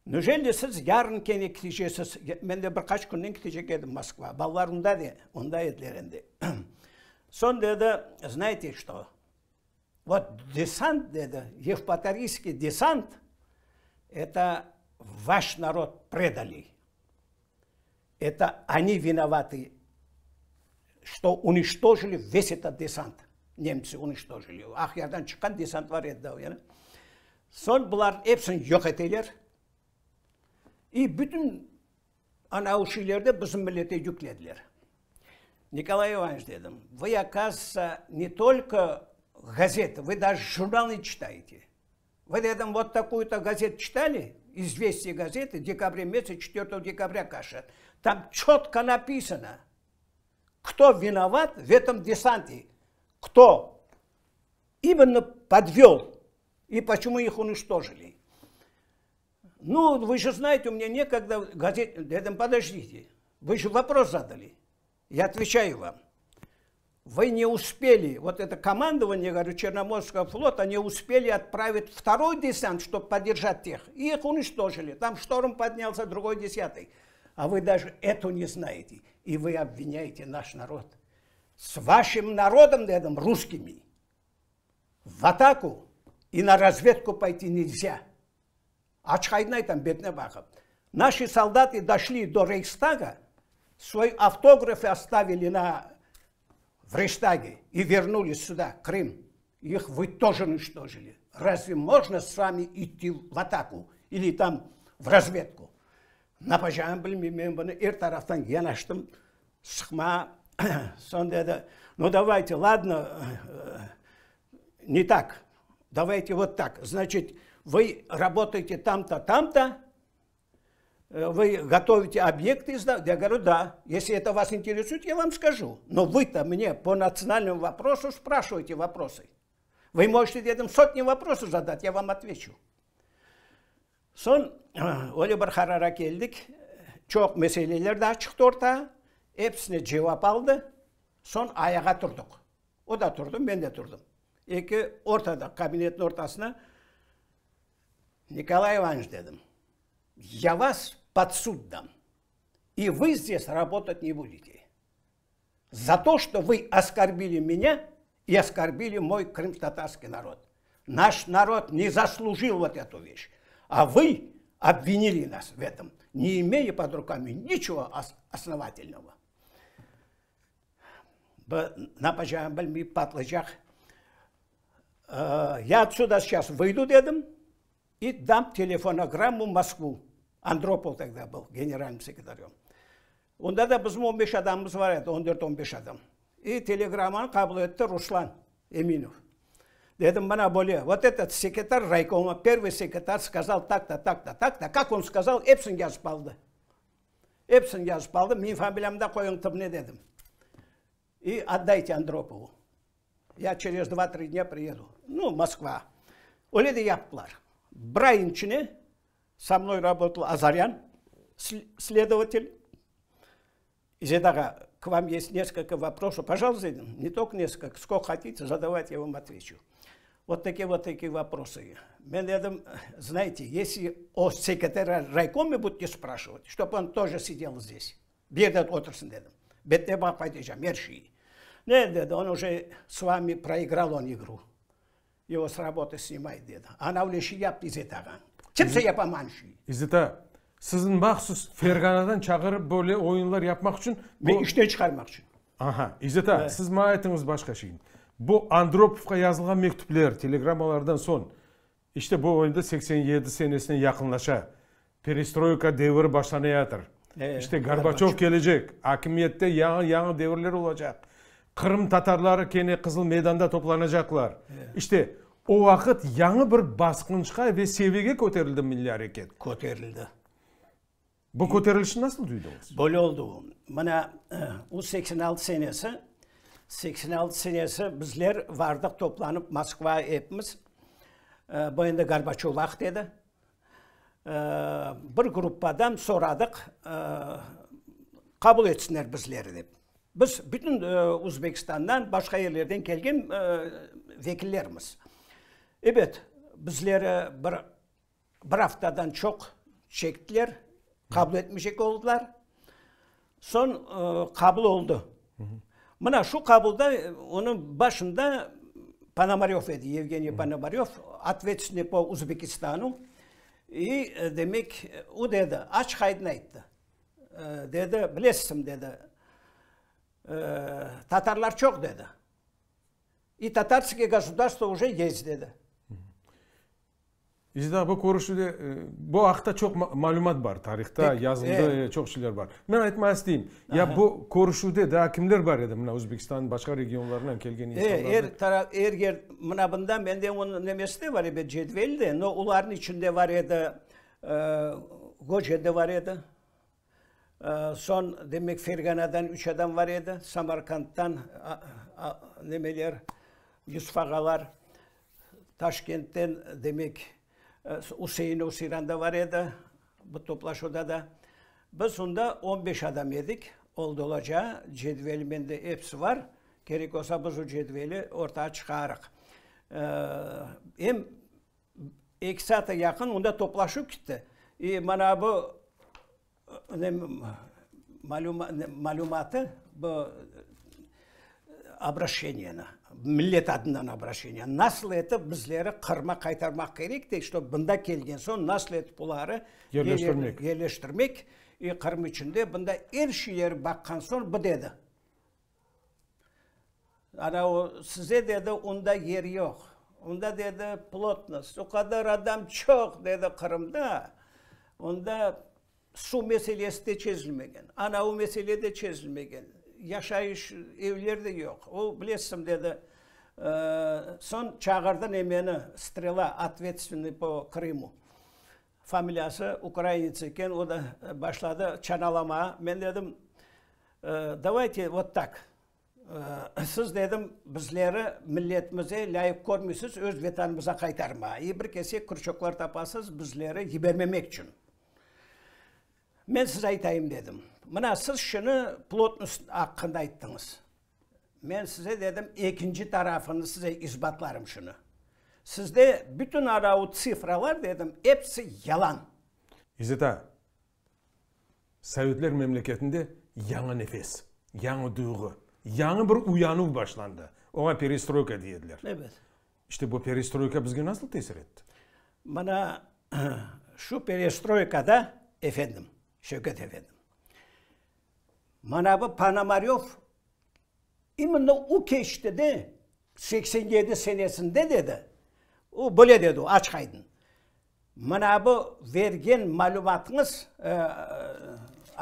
Nujeli siz yarın kene ketecesiz? Men de bir qaç künden ketecek edim Moskvağa. Balalar onda de, onda ediler endi. Soñ dedi, znaete çto, vot desant, dedi, Yevpatoriyskiy desant, eto vaş narod predali. Eto oni vinovatı, çto uniçtojili ves etot desant. Nemtsi uniçtojili. Aqyardan çıqqan desant bar edi da o yani. Soñ bularnıñ episini yoq eteler. İ bütün ana şeylerde bizim millete yüklediler. Nikolay İvanoviç, dedim, vı, okazıvayetsâ, ne tolko gazetı, vı daje jurnal ne çitayete. Vı, dedim, vot takuyu-to gazetu çitali, İzvestiya gazeta, dekabre mesяц, çetvertogo dekabrâ, кажется, tam çötko napisano, kto vinovat v etom desante, kto imenno podvel i poçemu ih uniçtojili. Nu, vı je znayete, u menya nekogda gazet, dedim, podojdite, vı je vopros zadali, ya otveçayu vam. Vı ne uspeli, vot eto komandovaniye, govorю, Çernomorskogo flota ne uspeli otpravit vtoroy desant, ştob podderjat teh, ih uniçtojili, tam ştorm podnyalsâ, drugoy, desâtıy. A vı daje eto ne znayete, i vı obvinâyete naş narod. S vaşim narodom, dedim, russkimi, v ataku i na razvedku poyti nelzâ. Açıq-aydın aytam, betine baqıp. Naşi soldatı doşli do Reyhstaga, svoyi avtografı ostavili na v Reyhstage i vernulis süda, Krım. İh vı тоже uniçtojili. Razve mojno s vami idti v ataku ili tam v razvedku? Napacağımı bilmeyim, men bunı er taraftan yanaştım, sıqma. Soñ dedi, nu davayte, ladno, ne tak, davayte vot tak, znaçit, Vı rabotaете tam-to, tam-to, Вы готовите объекты, я говорю, да. Если это вас интересует, я вам скажу. Но вы-то мне по национальному вопросу спрашиваете вопросы. Вы можете dedim сотни вопросов задать, я вам отвечу. Soñ öyle bir qarara keldik, çoq meseleler daa çıqtı ortağa, episine cevap aldı, soñ ayağa turdıq. O da turdı, men de turdım. Eki ortada, kabinetniñ ortasına Nikolay İvanoviç dedim, ya vas pod sud dam, i vı zdes rabotat ne budete. Za to, çto vı oskorbili menya i oskorbili moy krımskotatarskiy narod. Naş narod ne zaslujil vot etu veş, a vı obvinili nas v etom, ne imeya pod rukami niçego osnovatelnogo. Bu napacağımı bilmeyip patlaycaq. Ya otsuda seyças vıydu dedim i dam telefonogrammu Moskvu. Andropov togda byl generalnıy sekretaröm. Onda da bizim on beş adamımız bar edi, on dört, on beş adam. I telegrammanı qabul etti Ruslan Eminov. Dedim, mına böyle, vot etot sekretar raykoma, pervıy sekretar skazal tak-to, tak-to, tak-to, kak on skazal, episini yazıp aldı. Episini yazıp aldı, menim familiyamnı da qoyuñ tibine dedim. I otdayte Andropovu. Ya çerez dva-tri dnâ priyedu. Nu, Moskva. Öyle de yaptılar. Bir ayın içine so mnoy rabotal Azaryan, sledovatel. İzzet ağa, k vam est neskolko voprosov. Pojaluysta, dedim, ne tolko neskolko, skolko hotite, zadavayte, ya vam otveçu. Vot takie, vot takie voprosy. Men dedim, znayte, esli o sekretarâ raykomi budete spraşivat, ştob on tože sidel zdes. Bir yerde otursın dedim. Betine baqıp aytacağım er şeyi. Ne, dedi, on uje s vami proigral on igru. Ego s rabotı snimayut, dedi. Ana öyle şey yaptı İzzet ağañ. Kimse yapamağan şey. İzzet ağa, sizni mahsus Ferganadan çağırıp böyle oyunlar yapmaq içün. Meni işten çıqarmaq içün. Aha, İzzet ağa, siz maña aytıñız başqa şeyni. Bu Andropovqa yazılğan mektüpler, telegrammalardan soñ, işte bu endi 87 senesine yaqınlaşa, perestroyka deviri başlanayatır. İşte Gorbaçov kelecek, akimiyette yañı-yañı devirler olacaq. Qırım tatarları kene Qızıl Meydanda toplanacaqlar. İşte, o vaqıt yañı bir basqınçqa ve seviyege köterildi milliy areket. Köterildi. Bu köterilişni nasıl duydıñız? Böyle oldı o. Mına, o 86 senesi, 86 senesi bizler vardıq toplanıp Moskvağa epimiz. Bu endi Gorbaçov vaqtı edi. Bir gruppadan soradıq, qabul etsinler bizleri dep. Biz bütün Özbekistandan, başqa yerlerden kelgen vekillermiz. Ebet, bizleri bir Bir aftadan çoq çektiler, qabul etmeycek oldılar. Soñ qabul oldı. Mına şu qabulda onıñ başında Ponomarev edi, Yevgeniy Ponomarev, otvetstvenniy po Uzbekistanu. İ, demek, o dedi, açıq-aydın ayttı. Dedi, bilesizmi, dedi, tatarlar çoq, dedi. İ tatarskiy gosudarstvo uje yest, dedi. İzzet ağa, bu körüşüvde, bu aqta çoq malümat bar, tarihta yazıldı, çoq şeyler bar. Men aytmağa isteyim, ya bu körüşüvde daa kimler bar edi, mına Özbekistannıñ başqa regionlarından kelgen insanlar? Er taraf, er yer, mına bunda mende onıñ nemesi de bar ebet, cedveli de, no olarnıñ içinde bar edi, Goce de bar edi, Soñ, demek, Ferganadan üç adam bar edi, Samarkanddan nemeler, Yusuf ağalar, Taşkentten, demek, Üsein Osiran da bar edi bu toplaşuvda da. Biz onda on beş adam edik, oldı olacağı, cedveli mende episi bar, kerek olsa biz o cedveli ortağa çıqarıq. Em Eki saate yaqın onda toplaşuv kitti. İ mana bu malümatı, bu obraşeniyeni, millet adından obraşeniye, nasıl etip bizleri Qırıma qaytarmaq kerek de, ştob bunda kelgen soñ nasıl etip oları yerleştirmek, yerleştirmek i Qırım içinde bunda er şeyleri baqqan soñ bu dedi. Ana o, size, dedi, onda yer yoq. Onda, dedi, plotnost, o qadar adam çoq, dedi, Qırımda, onda suv meselesi de çezilmegen, ana o mesele de çezilmegen, yaşayış evler de yoq. O, bilesiñ, dedi, Soñ çağırdı nemeni, Strela, otvetstvenniy po Krımu. Familiyası ukrainets eken, o da başladı çanalamağa. Men dedim, davayte vot tak, siz, dedim, bizleri milletimize lâyıq körmeysiz, öz vetanımıza qaytarmağa. İ bir kesek krüçoklar tapasız bizleri yibermemek içün. Men size aytayım, dedim. Mına siz şunı plotnost aqqında ayttıñız. Men size dedim, ekinci tarafını size isbatlarım şunı. Sizde bütün aravu tsifralar, dedim, episi yalan. İzzet ağa, Sovetler memleketinde yañı nefes, yañı duyğu, yañı bir uyanuv başlandı. Oña perestroyka dey ediler. Evet. İşte bu perestroyka bizge nasıl tesir etti? Mına şu perestroykada, efendim, Şevket efendim, Mana bu Ponomarev imенно o keçti de, 87 senesinde dedi, o böyle dedi o, açıq-aydın, Mana bu vergen malümatıñız,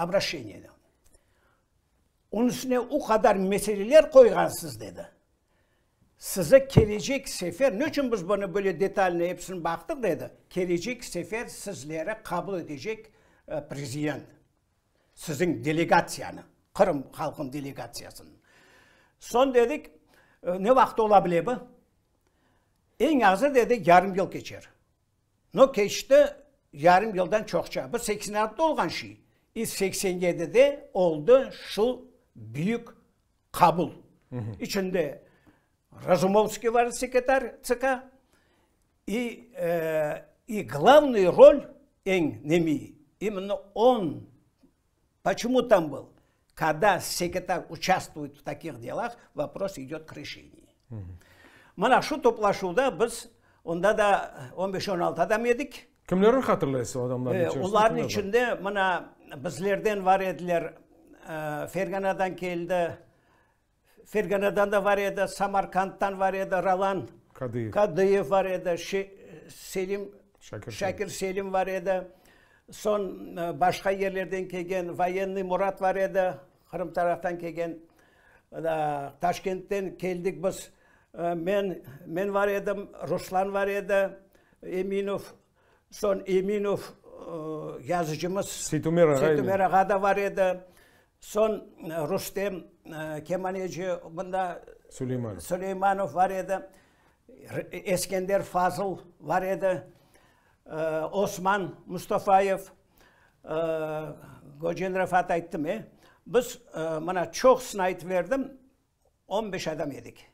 obraşçeniye, onıñ üstüne o qadar meseleler qoyğansız, dedi. Sizi kelecek sefer, ne içün biz bunı böyle detalno episini baqtıq, dedi, kelecek sefer sizleri qabul etecek prezident. Siziñ delegatsiyanı, Qırım halqınıñ delegatsiyasını. Soñ dedik, ne vaqıt ola bile bu? Eñ azı, dedi, yarım yıl keçer. No, keçti yarım yıldan çoqça. Bu 86-da olğan şey. İ 87-de oldı şu büyük qabul. İçinde Razumovskiy var, sekretar TSK, i, i glavnıy rol, eñ nemi, imенно on, poçemu tam byl, kogda sekretar uçastvuet v takih delah, vopros idet k reşeniyu. Mına şu toplaşuvda biz, onda da on beş, on altı adam edik. Kimlerni hatırlaysız o adamlarnıñ içerisinde? Olarnıñ içinde mına bizlerden var ediler, Ferganadan keldi, Ferganadan da var edi, Samarkanddan var edi, Rolan Kadıyev, Kadıyev var edi, Selim, Şakir Selim var edi. Soñ başqa yerlerden kelgen Voyennıy Murat var edi, Qırım taraftan kelgen. Taşkentten keldik biz, men, men var edim, Ruslan var edi, Eminov, Soñ Eminov yazıcımız Seytumer ağa Seytumer ağa da var edi. Soñ Rustem kemaneci mında Suleymanov. Suleymanov var edi. Eskender Fazıl var edi. Osman Mustafayev, Göcen Refat ayttım, e. Biz mına çoqusını aytıp berdim, on beş adam edik.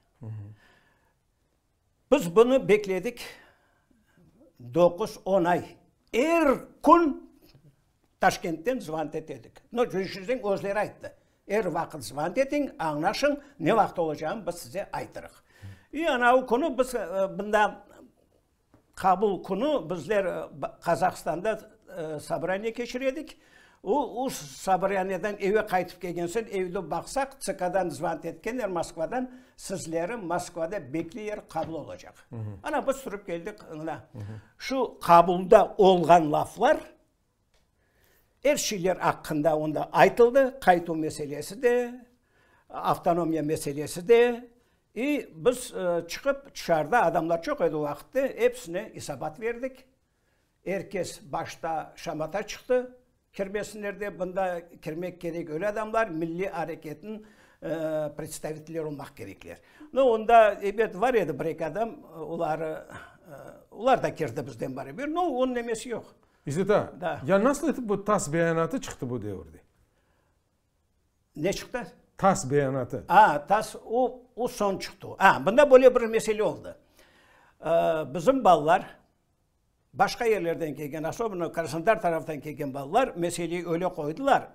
Biz bunı bekledik doquz, on ay. Er kün Taşkentten zvant etedik. No, tüşünseñ, özleri ayttı. Er vaqıt zvant etiñ, añlaşıñ, ne vaqıt olacağını biz size aytırıq. İ anavı künü biz bunda qabul künü bizler Qazahstanda sobraniye keçire edik. O, o sobraniyeden eve qaytıp kelgen soñ, evde baqsaq, TSKdan zvant etkenler, Moskvadan, sizleri Moskvada bekleyler, qabul olacaq. Ana, biz turıp keldik mına. Şu qabulda olğan laflar, er şeyler aqqında onda aytıldı, qaytuv meselesi de, avtonomiya meselesi de. İ biz çıqıp, tışarıda adamlar çoq edi o vaqıtte, episine esabat berdik. Er kes başta şamata çıqtı, kirmesinler dep, bunda kirmek kerek öyle adamlar, milliy areketniñ predstavitelleri olmaq kerekler. No, onda, ebet, var edi bir-eki adam, oları, olar da kirdi bizden baraber, no, onıñ nemesi yoq. İzzet ağa, ya nasıl etip bu TASS beyanatı çıqtı bu devirde? Ne çıqtı? TASS beyanatı. A, TASS, o, o soñ çıqtı. A, bunda böyle bir mesele oldı. Bizim balalar, başqa yerlerden kelgen, asobıno Krasnodar taraftan kelgen balalar meseleyi öyle qoydılar,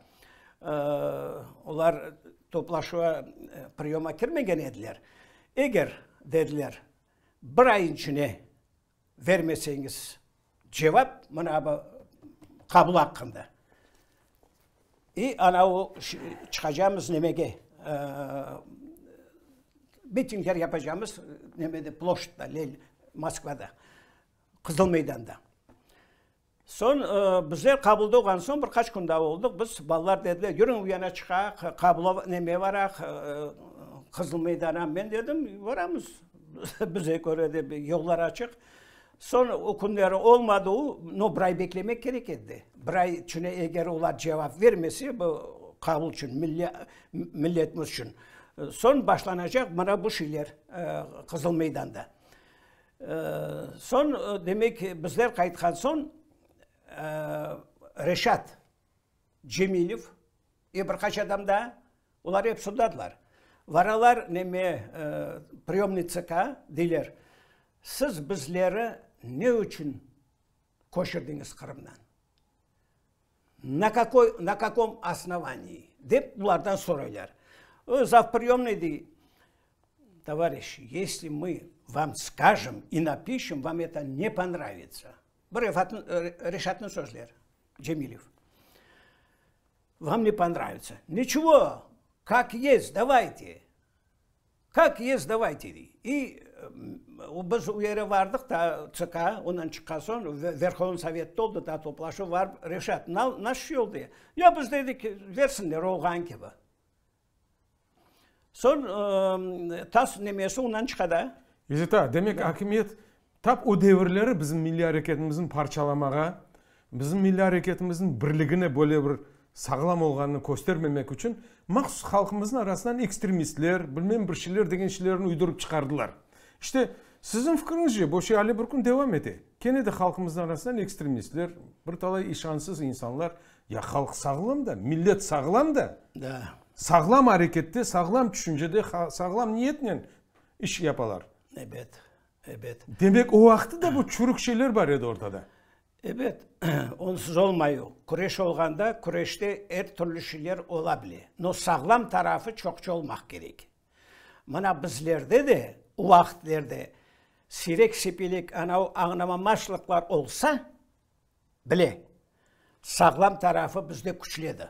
olar toplaşuva, priyoma kirmegen ediler. Eger, dediler, bir ay içine vermeseñiz cevap, mına bu qabul aqqında, i ana o çıqacamız nemege, mitingler yapacamız nemede, ploşadda, Moskvada. Qızıl meydanda. Soñ bizler qabulda olğan soñ bir qaç kün daa oldıq. Biz, balalar dediler, yürüñ bu yana çıqaq, qabula neme baraq, Qızıl meydana. Men dedim, baramız. bize köre de yollar açıq. Soñ o künleri olmadı o, no bir ay beklemek kerek edi. Bir ay içine eger olar cevap vermese, bu qabul içün, milletimiz içün, soñ başlanacaq mına bu şeyler Qızıl meydanda. Soñ, demek, bizler qaytqan soñ Reşat Cemilev ve bir qaç adam daa, olar ep soldatlar. Varalar neme, priyomnıy TSK, deyler, siz bizleri ne içün köçürdiñiz Qırımdan? Na kakoy, na kakom osnovaniyi? Dep bulardan soraylar. O, zavpriyomnıy dey, Tovarişi, yesli mı vam skajem i napişem, vam eto ne ponravitsâ. Bu Reşatnıñ sözleri, Cemilev. Vam ne ponravitsâ. Niçego, kak yest, davayte. Kak yest, davayte, dey. I biz o yere vardıq ta TSK, ondan çıqqan soñ, Verhovnıy Sovette oldı ta toplaşuv, varıp, Reşat, nasıl şey oldı? Ya biz dedik, versinler olğan kibi. Soñ TASS nemesi ondan çıqa da. İzzet ağa, demek akimiyet tap o devirleri bizim milliy areketimizni parçalamağa, bizim milliy areketimizniñ birligini böyle bir sağlam olğanını köstermemek içün mahsus halqımıznıñ arasından ekstremistler, bilmem bir şeyler degen şeylerni uydurıp çıqardılar. İşte, siziñ fikriñizce, bu şey ale bir kün devam ete. Kene de halqımıznıñ arasından ekstremistler, bir talay işançsız insanlar Ya halq sağlam da, millet sağlam da, sağlam arekette, sağlam tüşüncede, sağlam niyetnen iş yapalar. Ebet, ebet. Demek, o vaqıtta da bu çürük şeyler bar edi ortada. Ebet, onsuz olmay o. Küreş olğanda, küreşte er türlü şeyler ola bile. No sağlam tarafı çoqça olmaq kerek. Mına bizlerde de o vaqıtlerde siyrek-sepelek anau añlamamazlıqlar olsa, Bile, sağlam tarafı bizde küçlü edi.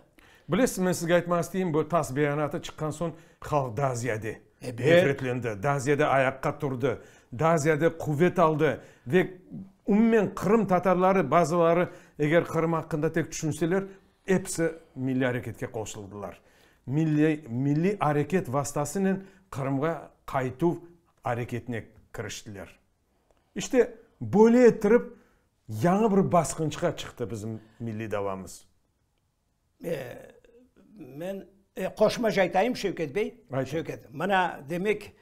Bilesiz, men sizge aytmaq isteyim, bu TASS beyanatı çıqqan soñ halq daa ziyade nefretlendi, daa ziyade ayaqqa turdı, daa ziyade quvet aldı ve umumen Qırım tatarları, bazıları eger Qırım aqqında tek tüşünseler, episi milliy areketke qoşuldılar. Milliy, milliy areket vastasınen Qırımğa qaytuv areketine kiriştiler. İşte, böyle ettirip, yañı bir basqınçqa çıqtı bizim milliy davamız. Men qoşmaca aytayım, Şevket bey. Ayt. Şevket, mına, demek,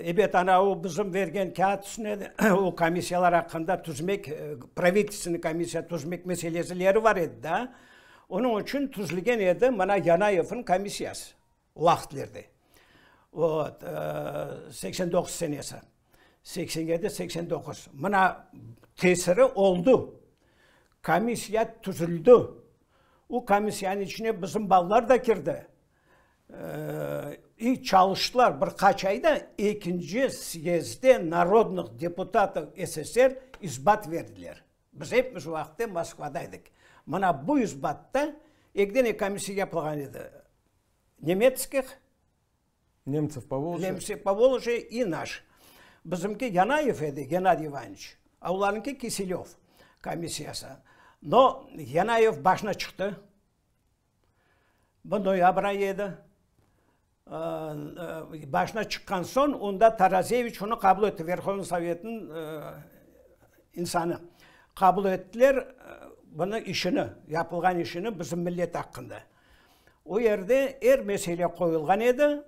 ebet, ana o bizim bergen kâğıt üstüne o komissiyalar aqqında tüzmek, pravitelstvenniy komissiya tüzmek meselesileri bar edi da. Onıñ içün tüzülgen edi, mına, Yanayevniñ komissiyası. O vaqıtlerde. Vot, 89 senesi. 87, 89. Mına tesiri oldu. Komissiya tüzüldi. O komissiyanıñ içine bizim balalar da kirdi. İ çalıştılar bir qaç ayda, ekinci syezdde narodnıh deputatov SSR isbat verdiler. Biz epimiz o vaqıtte Moskvada edik. Mına bu isbatta eki dene komissiya yapılğan edi. Nemetskih, Nemtsev Povolje, Nemtsev Povolje i naş. Bizimki Yanayev edi, Gennadiy İvanoviç, a olarnıñki Kiselöv komissiyası. No, Yanayev başına çıqtı. Bu noyabr ayı edi. Başına çıqqan soñ, onda Tarazeviç onı qabul etti, Verhovnıy Sovetniñ insanı. Qabul ettiler bunı işini, yapılğan işini bizim millet aqqında. O yerde er mesele qoyulğan edi.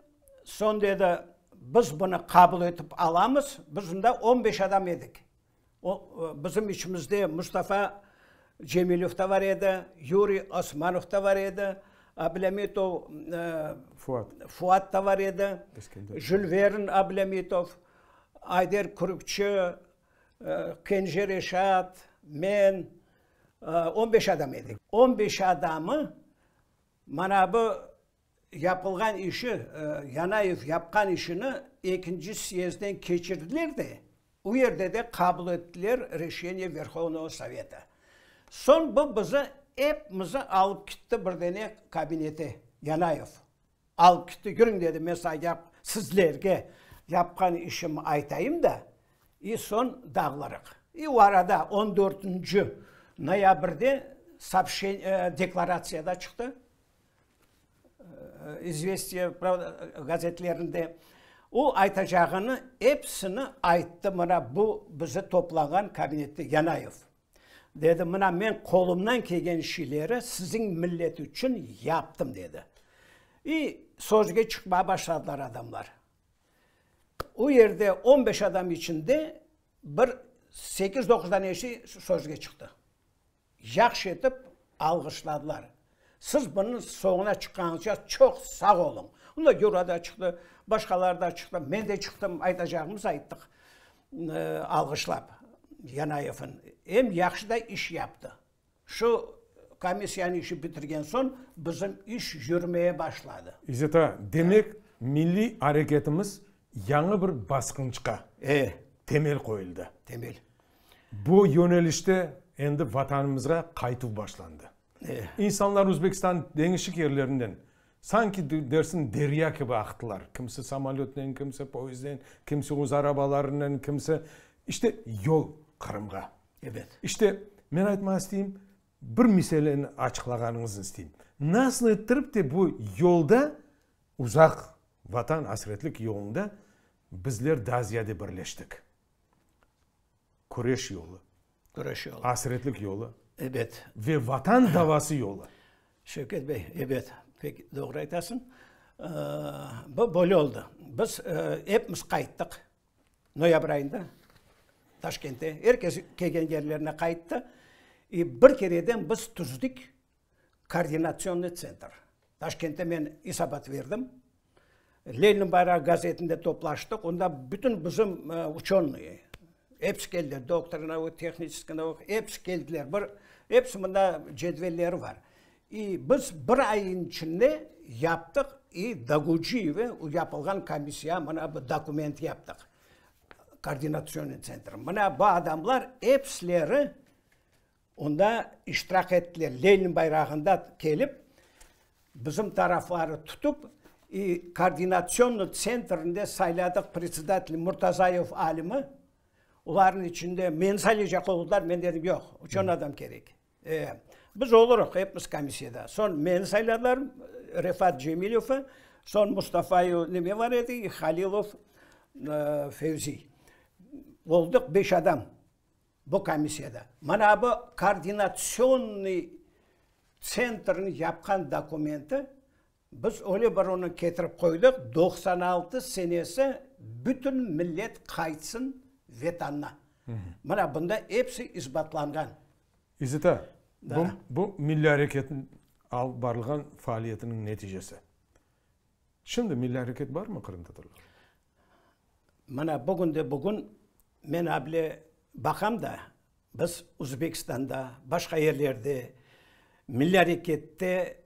Soñ dedi, biz bunı qabul etip alamız. Biz unda on beş adam edik. O, bizim içimizde Mustafa Cemilev da bar edi, Yuriy Osmanov da bar edi, Ablâmitov Fuat. Fuat da bar edi, Jül Vern Ablâmitov, Ayder Kürükçi, Kenje Reşat, men, on beş adam edik. On beş adamı mana bu yapılğan işi, Yanayev yapqan işini ekinci syezden keçirdiler de, o yerde de qabul ettiler reşeniye Verhovnogo Soveta. Soñ bu bizi epimizi alıp kitti bir dene kabinete, Yanayev. Alıp kitti, yürüñ dedi, men saña yap, sizlerge yapqan işimi aytayım da, i soñ dağılırıq. I o arada on dörtünci noyabrde soobşeniye, deklaratsiya da çıqtı, İzvestiya, Pravda gazetlerinde. O aytacağını epsini ayttı mına bu bizi toplanğan kabinette Yanayev. Dedi, mına men qolumdan kelgen şeyleri siziñ millet içün yaptım, dedi. İ sözge çıqmağa başladılar adamlar. O yerde on beş adam içinde bir sekiz-doquz danesi sözge çıqtı. Yahşı etip alğışladılar. Siz bunıñ soñuna çıqqanıñızca çoq sağ oluñ. Onda Yura da çıqtı, başqaları da çıqtı, men de çıqtım, aytacağımızı ayttıq, alğışlap Yanayevni. Em yahşı da iş yaptı. Şu komissiyanıñ işi bitirgen soñ bizim iş yürmeye başladı. İzzet ağa, demek, milliy areketimiz yañı bir basqınçqa temel qoyuldı. Temel. Bu yönelişte endi Vatanımızğa qaytuv başlandı. İnsanlar Özbekistannıñ deñişik yerlerinden, sanki dersiñ derya kibi aqtılar, kimsi samolötnen, kimsi poyezdnen, kimsi öz arabalarınen, kimsi, işte, yol Qırımğa. Ebet. İşte, men aytmağa isteyim, bir meseleni açıqlağanıñıznı isteyim. Nasıl ettirip de bu yolda, uzaq Vatan asretlik yolunda bizler daa ziyade birleştik? Küreş yolu. Küreş yolu. Asretlik yolu. Ebet. Ve Vatan davası yolu. Şevket bey, ebet, pek doğru aytasıñ. Bu böyle oldı. Biz epimiz qayttıq noyabr ayında Taşkente. Er kes kelgen yerlerine qayttı. İ bir kereden biz tüzdik Koordinatsionnıy tsentr. Taşkentte men esabat berdim. Lenin bayrağı gazetinde toplaştıq. Onda bütün bizim uçenıy, episi keldiler, doktor nauk, tehniçeskiy nauk, episi keldiler. Bir, episi mında cedvelleri bar. İ biz bir ayın içinde yaptıq i Doguciyeve yapılğan komissiya mına bu dokument yaptıq. Koordinatsionnıy tsentr. Mına bu adamlar episileri Onda iştirak ettiler, Lenin bayrağında kelip, bizim tarafları tutıp, i koordinatsionnıy tsentrinde sayladıq predsedatel Murtazayev Alimi, olarnıñ içinde meni saylaycaq oldılar, men dedim, yoq, uçan adam kerek. E, biz olurıq epimiz komissiyada. Soñ meni sayladılar, Refat Cemilevni, soñ Mustafayev neme bar edi, i Halilov Fevziy. Oldıq beş adam. Bu komissiyada. Mana bu koordinatsionnıy tsentrniñ yapqan dokumenti, biz öyle bir onı ketirip qoydıq, 96 senesi bütün millet qaytsın Vetanına. Mana bunda episi isbatlanğan. İzzet ağa, bu, bu milliy areketniñ alıp barılğan faaliyetiniñ neticesi. Şimdi milliy areket barmı qırımtatarlarda? Mana bugünde-bugün men able baqam da, biz Uzbekistanda, başqa yerlerde milliy arekette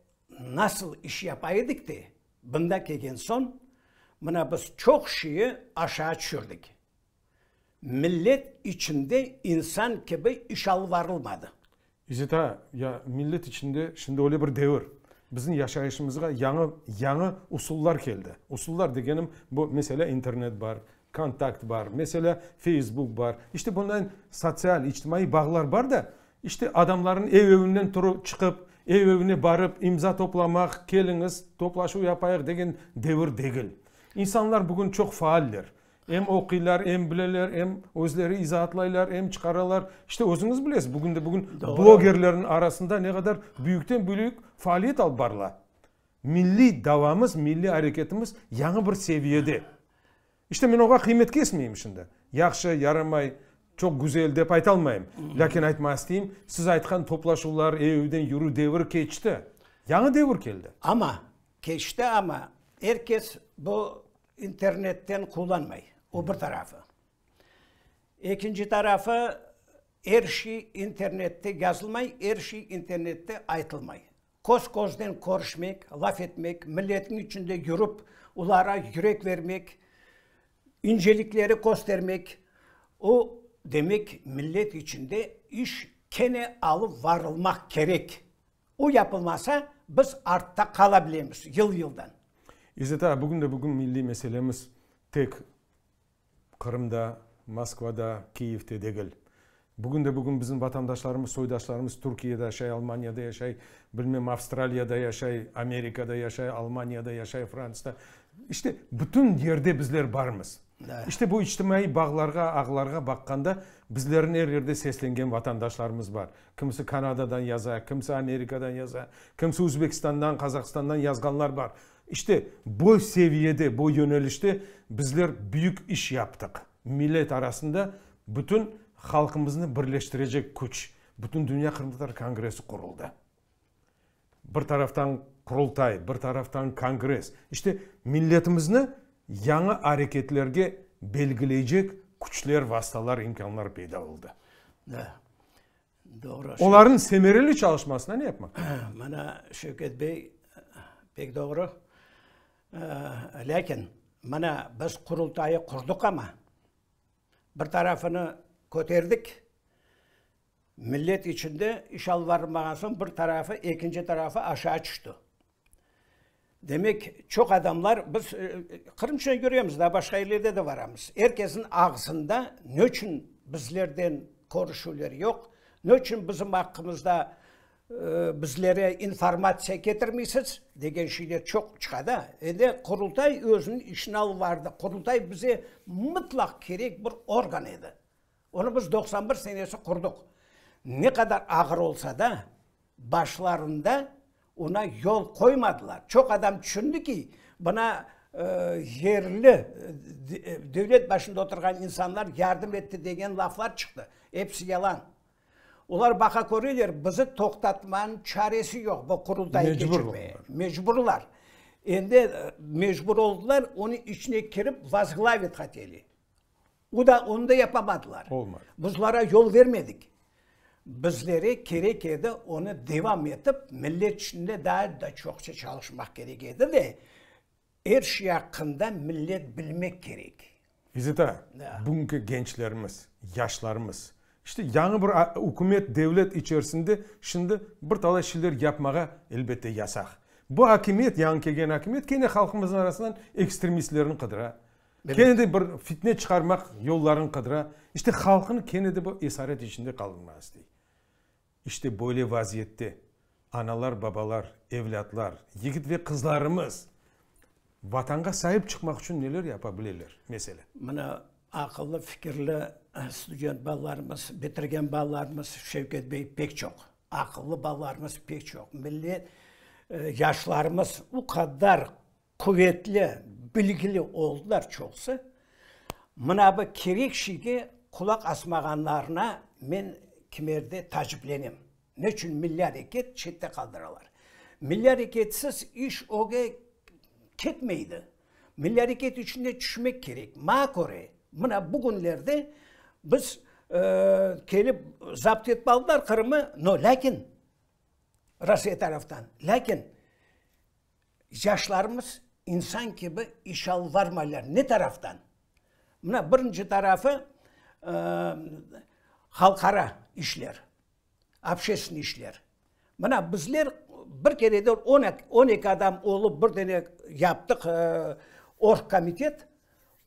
nasıl iş yapa edik de, bunda kelgen soñ, mına biz çoq şeyi aşağı tüşürdik. Millet içinde insan kibi iş alıp varılmadı. İzzet ağa, ya millet içinde şimdi öyle bir devir, bizim yaşayışımızğa yañı, yañı usullar keldi. Usullar degenim, bu, meselâ, internet bar, kontakt bar, meselâ, feysbuk bar. İşte bundan sotsial, içtimaiy bağlar bar da, işte adamlarnıñ ev-evinden turıp, çıqıp, ev-evine barıp, imza toplamaq, keliñiz, toplaşuv yapayıq degen devir degil. İnsanlar bugün çoq faaller. Em oquylar, em bileler, em özleri izaatlaylar, em çıqaralar. İşte özüñiz bilesiz, bugün de bugün blogerlerniñ arasında ne qadar büyükten-büyük faaliyet alıp barıla. Milliy davamız, milliy areketimiz yañı bir seviyede. İşte men oña qıymet kesmeyim şimdi. Yahşı, yaramay, çoq güzel dep aytalmayım. Lâkin aytmağa isteyim, siz aytqan toplaşuvlar, ev-evden yürü devir keçti. Yañı devir keldi. Amma, keçti amma, er kes bu İnternetten qullanmay, o bir tarafı. Ekinci tarafı, er şey internette yazılmay, er şey internette aytılmay. Köz-közden körüşmek, laf etmek, milletniñ içinde yürip, olara yürek vermek, incelikleri köstermek, o, demek, millet içinde iş kene alıp varılmaq kerek. O yapılmasa, biz artta qala bilemiz yıl-yıldan. İzzet ağa, bugün de bugün milliy meselemiz tek Qırımda, Moskvada, Kiyevde degil. Bugün de bugün bizim vatandaşlarımız, soydaşlarımız Türkiyede yaşay, Almaniyada yaşay, bilmem, Avstraliyada yaşay, Amerikada yaşay, Almaniyada yaşay, Fransada. İşte, bütün yerde bizler barmız. İşte, bu içtimaiy bağlarğa, ağlarğa baqqanda, bizlerni er yerde seslengen vatandaşlarımız bar. Kimisi Kanadadan yaza, kimisi Amerikadan yaza, kimisi Özbekistandan, Qazahstandan yazğanlar bar. İşte, bu seviyede, bu yönelişte bizler büyük iş yaptıq. Millet arasında bütün halqımıznı birleştirecek küç, Bütündünya qırımtatar kongressi quruldı. Bir taraftan Qurultay, bir taraftan Kongress. İşte, milletimizni yañı areketlerge belgileycek küçler, vastalar, imkânlar peyda oldı. Da, doğru. Olarnıñ semereli çalışmasına ne yapmaq kerek? Mana, Şevket bey, pek doğru. Lâkin, mana, biz Qurultayı qurdıq amma, bir tarafını köterdik, Millet içinde iş alıp barılmağan soñ bir tarafı, ekinci tarafı aşağı tüşti. Demek, çoq adamlar, biz Qırım içinde köremiz, daa başqa yerlerde de varamız, er kesniñ ağzında ne içün bizlerden körüşüvler yoq, ne içün bizim aqqımızda bizlere informatsiya ketirmeysiz degen şeyler çoq çıqa da. Endi Qurultay özüniñ işini alıp bardı. Qurultay bize mıtlaq kerek bir organ edi. Onı biz 91 senesi qurdıq. Ne qadar ağır olsa da, başlarında oña yol qoymadılar. Çoq adam tüşündi ki, buna yerli, devlet başında oturğan insanlar yardım etti degen laflar çıqtı. Episi yalan. Olar baqa köreler, bizi toqtatmanıñ çaresi yoq bu Qurultayı keçirmeye. Mecburlar. Endi mecbur oldılar, onıñ içine kirip vozglavit hoteli. O da, onı da yapamadılar. Olmadı. Buzlara yol vermedik. Bizlere kerek edi onı devam etip, millet içinde daa da çoqça çalışmaq kerek edi de, er şey aqqında millet bilmek kerek. İzzet ağa, bugünki gençlerimiz, yaşlarımız, işte yañı bir ükümet, devlet içerisinde şimdi bir talay şeyler yapmağa, elbette, yasaq. Bu akimiyet, yañı kelgen akimiyet kene halqımıznıñ arasından ekstremistlerni qıdıra, Kene de bir fitne çıqarmaq yollarını qıdıra. İşte halqnı kene de bu esaret içinde qaldırmağa istey. İşte böyle vaziyette analar, babalar, evlâtlar, yigit ve qızlarımız Vatanğa saip çıqmaq içün neler yapa bileler, mesele. Mına aqıllı, fikirli student balalarımız, bitirgen balalarımız, Şevket bey, pek çoq. Aqıllı balalarımız pek çoq. Millet, yaşlarımız o qadar Quvetli, bilgili oldılar çoqusı. Mına bu kerek şeyge qulaq asmağanlarına men kimerde taciplenem. Ne içün milliy areket çette qaldıralar? Milliy areketsiz iş öge ketmeydi. Milliy areket içinde tüşmek kerek. Maña köre, mına bugünlerde biz kelip zapt etip aldılar Qırımı, no, lâkin, Rossiya taraftan, lâkin, Yaşlarımız insan kibi iş alıp varmaylar. Ne taraftan? Mına birinci tarafı, halqara işler, общественный işler. Mına bizler bir kereden 12 adam olıp bir dene yaptıq orgkomitet,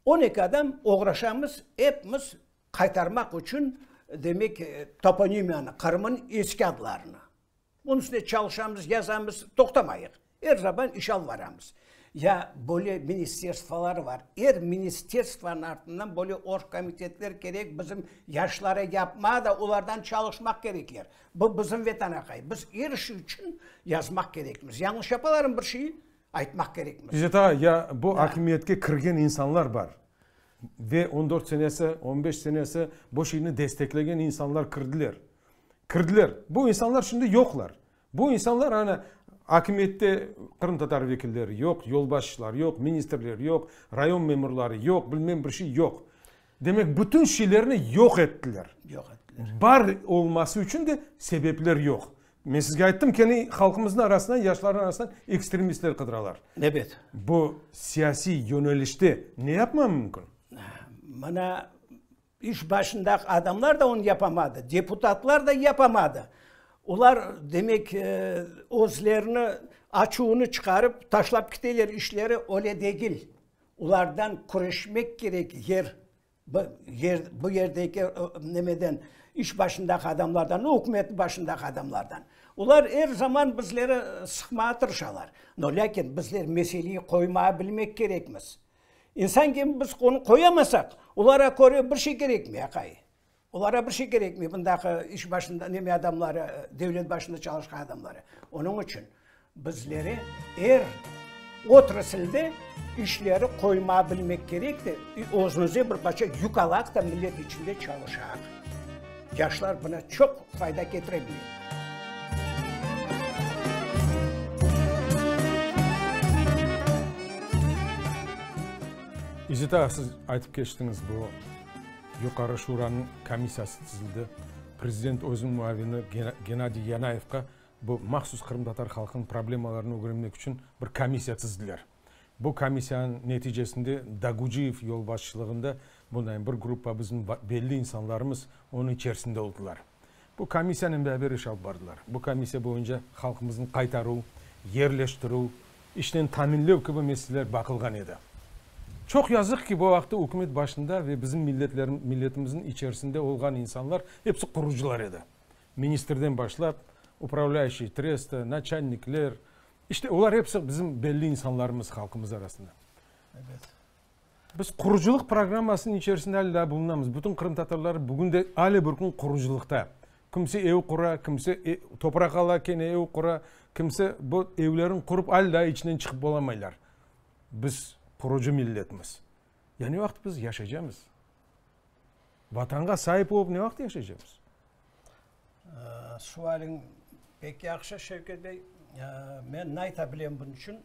12 adam oğraşamız, epimiz qaytarmaq içün, demek, toponimiyanı, Qırım'ın eski adlarını. Bunıñ üstünde çalışamız, yazamız, toqtamayıq. Er zaman iş alıp baramız. Ya böyle ministerstvolar bar. Er ministerstvonıñ artından böyle orgkomitetler kerek, bizim yaşlara yapma da, olardan çalışmaq kerekler. Bu bizim Vetan aqay. Biz er şey içün yazmaq kerekmiz. Yañlış yapalarmı bir şeyi, aytmaq kerekmiz. İzzet ağa, ya bu akimiyetke kirgen insanlar bar ve on dört senesi, on beş senesi bu şeyni desteklegen insanlar kirdiler. Kirdiler. Bu insanlar şimdi yoqlar. Bu insanlar ana akimiyette qırımtatar vekilleri yoq, yolbaşçılar yoq, ministrler yoq, rayon memurları yoq, bilmem bir şey yoq. Demek, bütün şeylerni yoq ettiler. Yoq ettiler. Bar olması içün de sebepler yoq. Men sizge ayttım, kene halqımıznıñ arasından, yaşlarnıñ arasından ekstremistler qıdıralar. Ebet. Bu siyasiy yönelişte ne yapma mümkün? Mına İş başındaki adamlar da onı yapamadı, deputatlar da yapamadı. Olar, demek, özlerini açuvını çıqarıp, taşlap kiteler işleri, öyle degil. Olardan küreşmek kerek yer. Bu yer, bu yerdeki nemeden, iş başındaki adamlardan, ükümet başındaki adamlardan. Olar er zaman bizleri sıqmağa tırışalar. No, lâkin bizler meseleyi qoymağa bilmek kerekmiz. İnsan kibi biz onı qoyamasaq, olara köre bir şey kerekmey, aqay. Olara bir şey kerekmey, bundaki iş başında neme adamları, devlet başında çalışqan adamları. Onıñ içün bizlere er otraslde işleri qoymağa bilmek kerek de, özümüze bir parça yük alaq da millet içinde çalışaq. Yaşlar buna çoq fayda ketire bile. İzzet ağa, siz aytıp keçtiñiz, bu Yuqarı Şuranıñ komissiyası tizildi. Prezident özüniñ muavini Gennadiy Yanayevqa bu mahsus qırımtatar halqınıñ problemalarını ögrenmek içün bir komissiya tizdiler. Bu komissiyanıñ neticesinde Daguciyev yolbaşçılığında bunday bir gruppa bizim belli insanlarımız onıñ içerisinde oldılar. Bu komissiyanen beraber iş alıp bardılar. Bu komissiya boyunca halqımıznı qaytaruv, yerleştirüv, işnen taminlev kibi meseleler baqılğan edi. Çoq yazıq ki, bu vaqıtta ükümet başında ve bizim milletimizniñ içerisinde olğan insanlar episi qurucılar edi. Ministrden başlap, upravlâyuşiy tresta, naçalnikler, işte olar episi bizim belli insanlarımız halqımız arasında. Biz qurucılıq programmasınıñ içerisinde ale daa bulunamız. Bütün qırımtatarlar bugün de ale bir kün qurucılıqta. Kimse ev qura, kimse topraq ala, kene ev qura, kimse bu evlerin qurıp ale daa içinden çıqıp olamaylar. Biz qurucı milletmiz. Ya ne vaqıt biz yaşaycamız? Vatanğa saip olıp ne vaqıt yaşaycamız? Sualiñ pek yahşı, Şevket bey. Men ne ayta bilem bunıñ içün?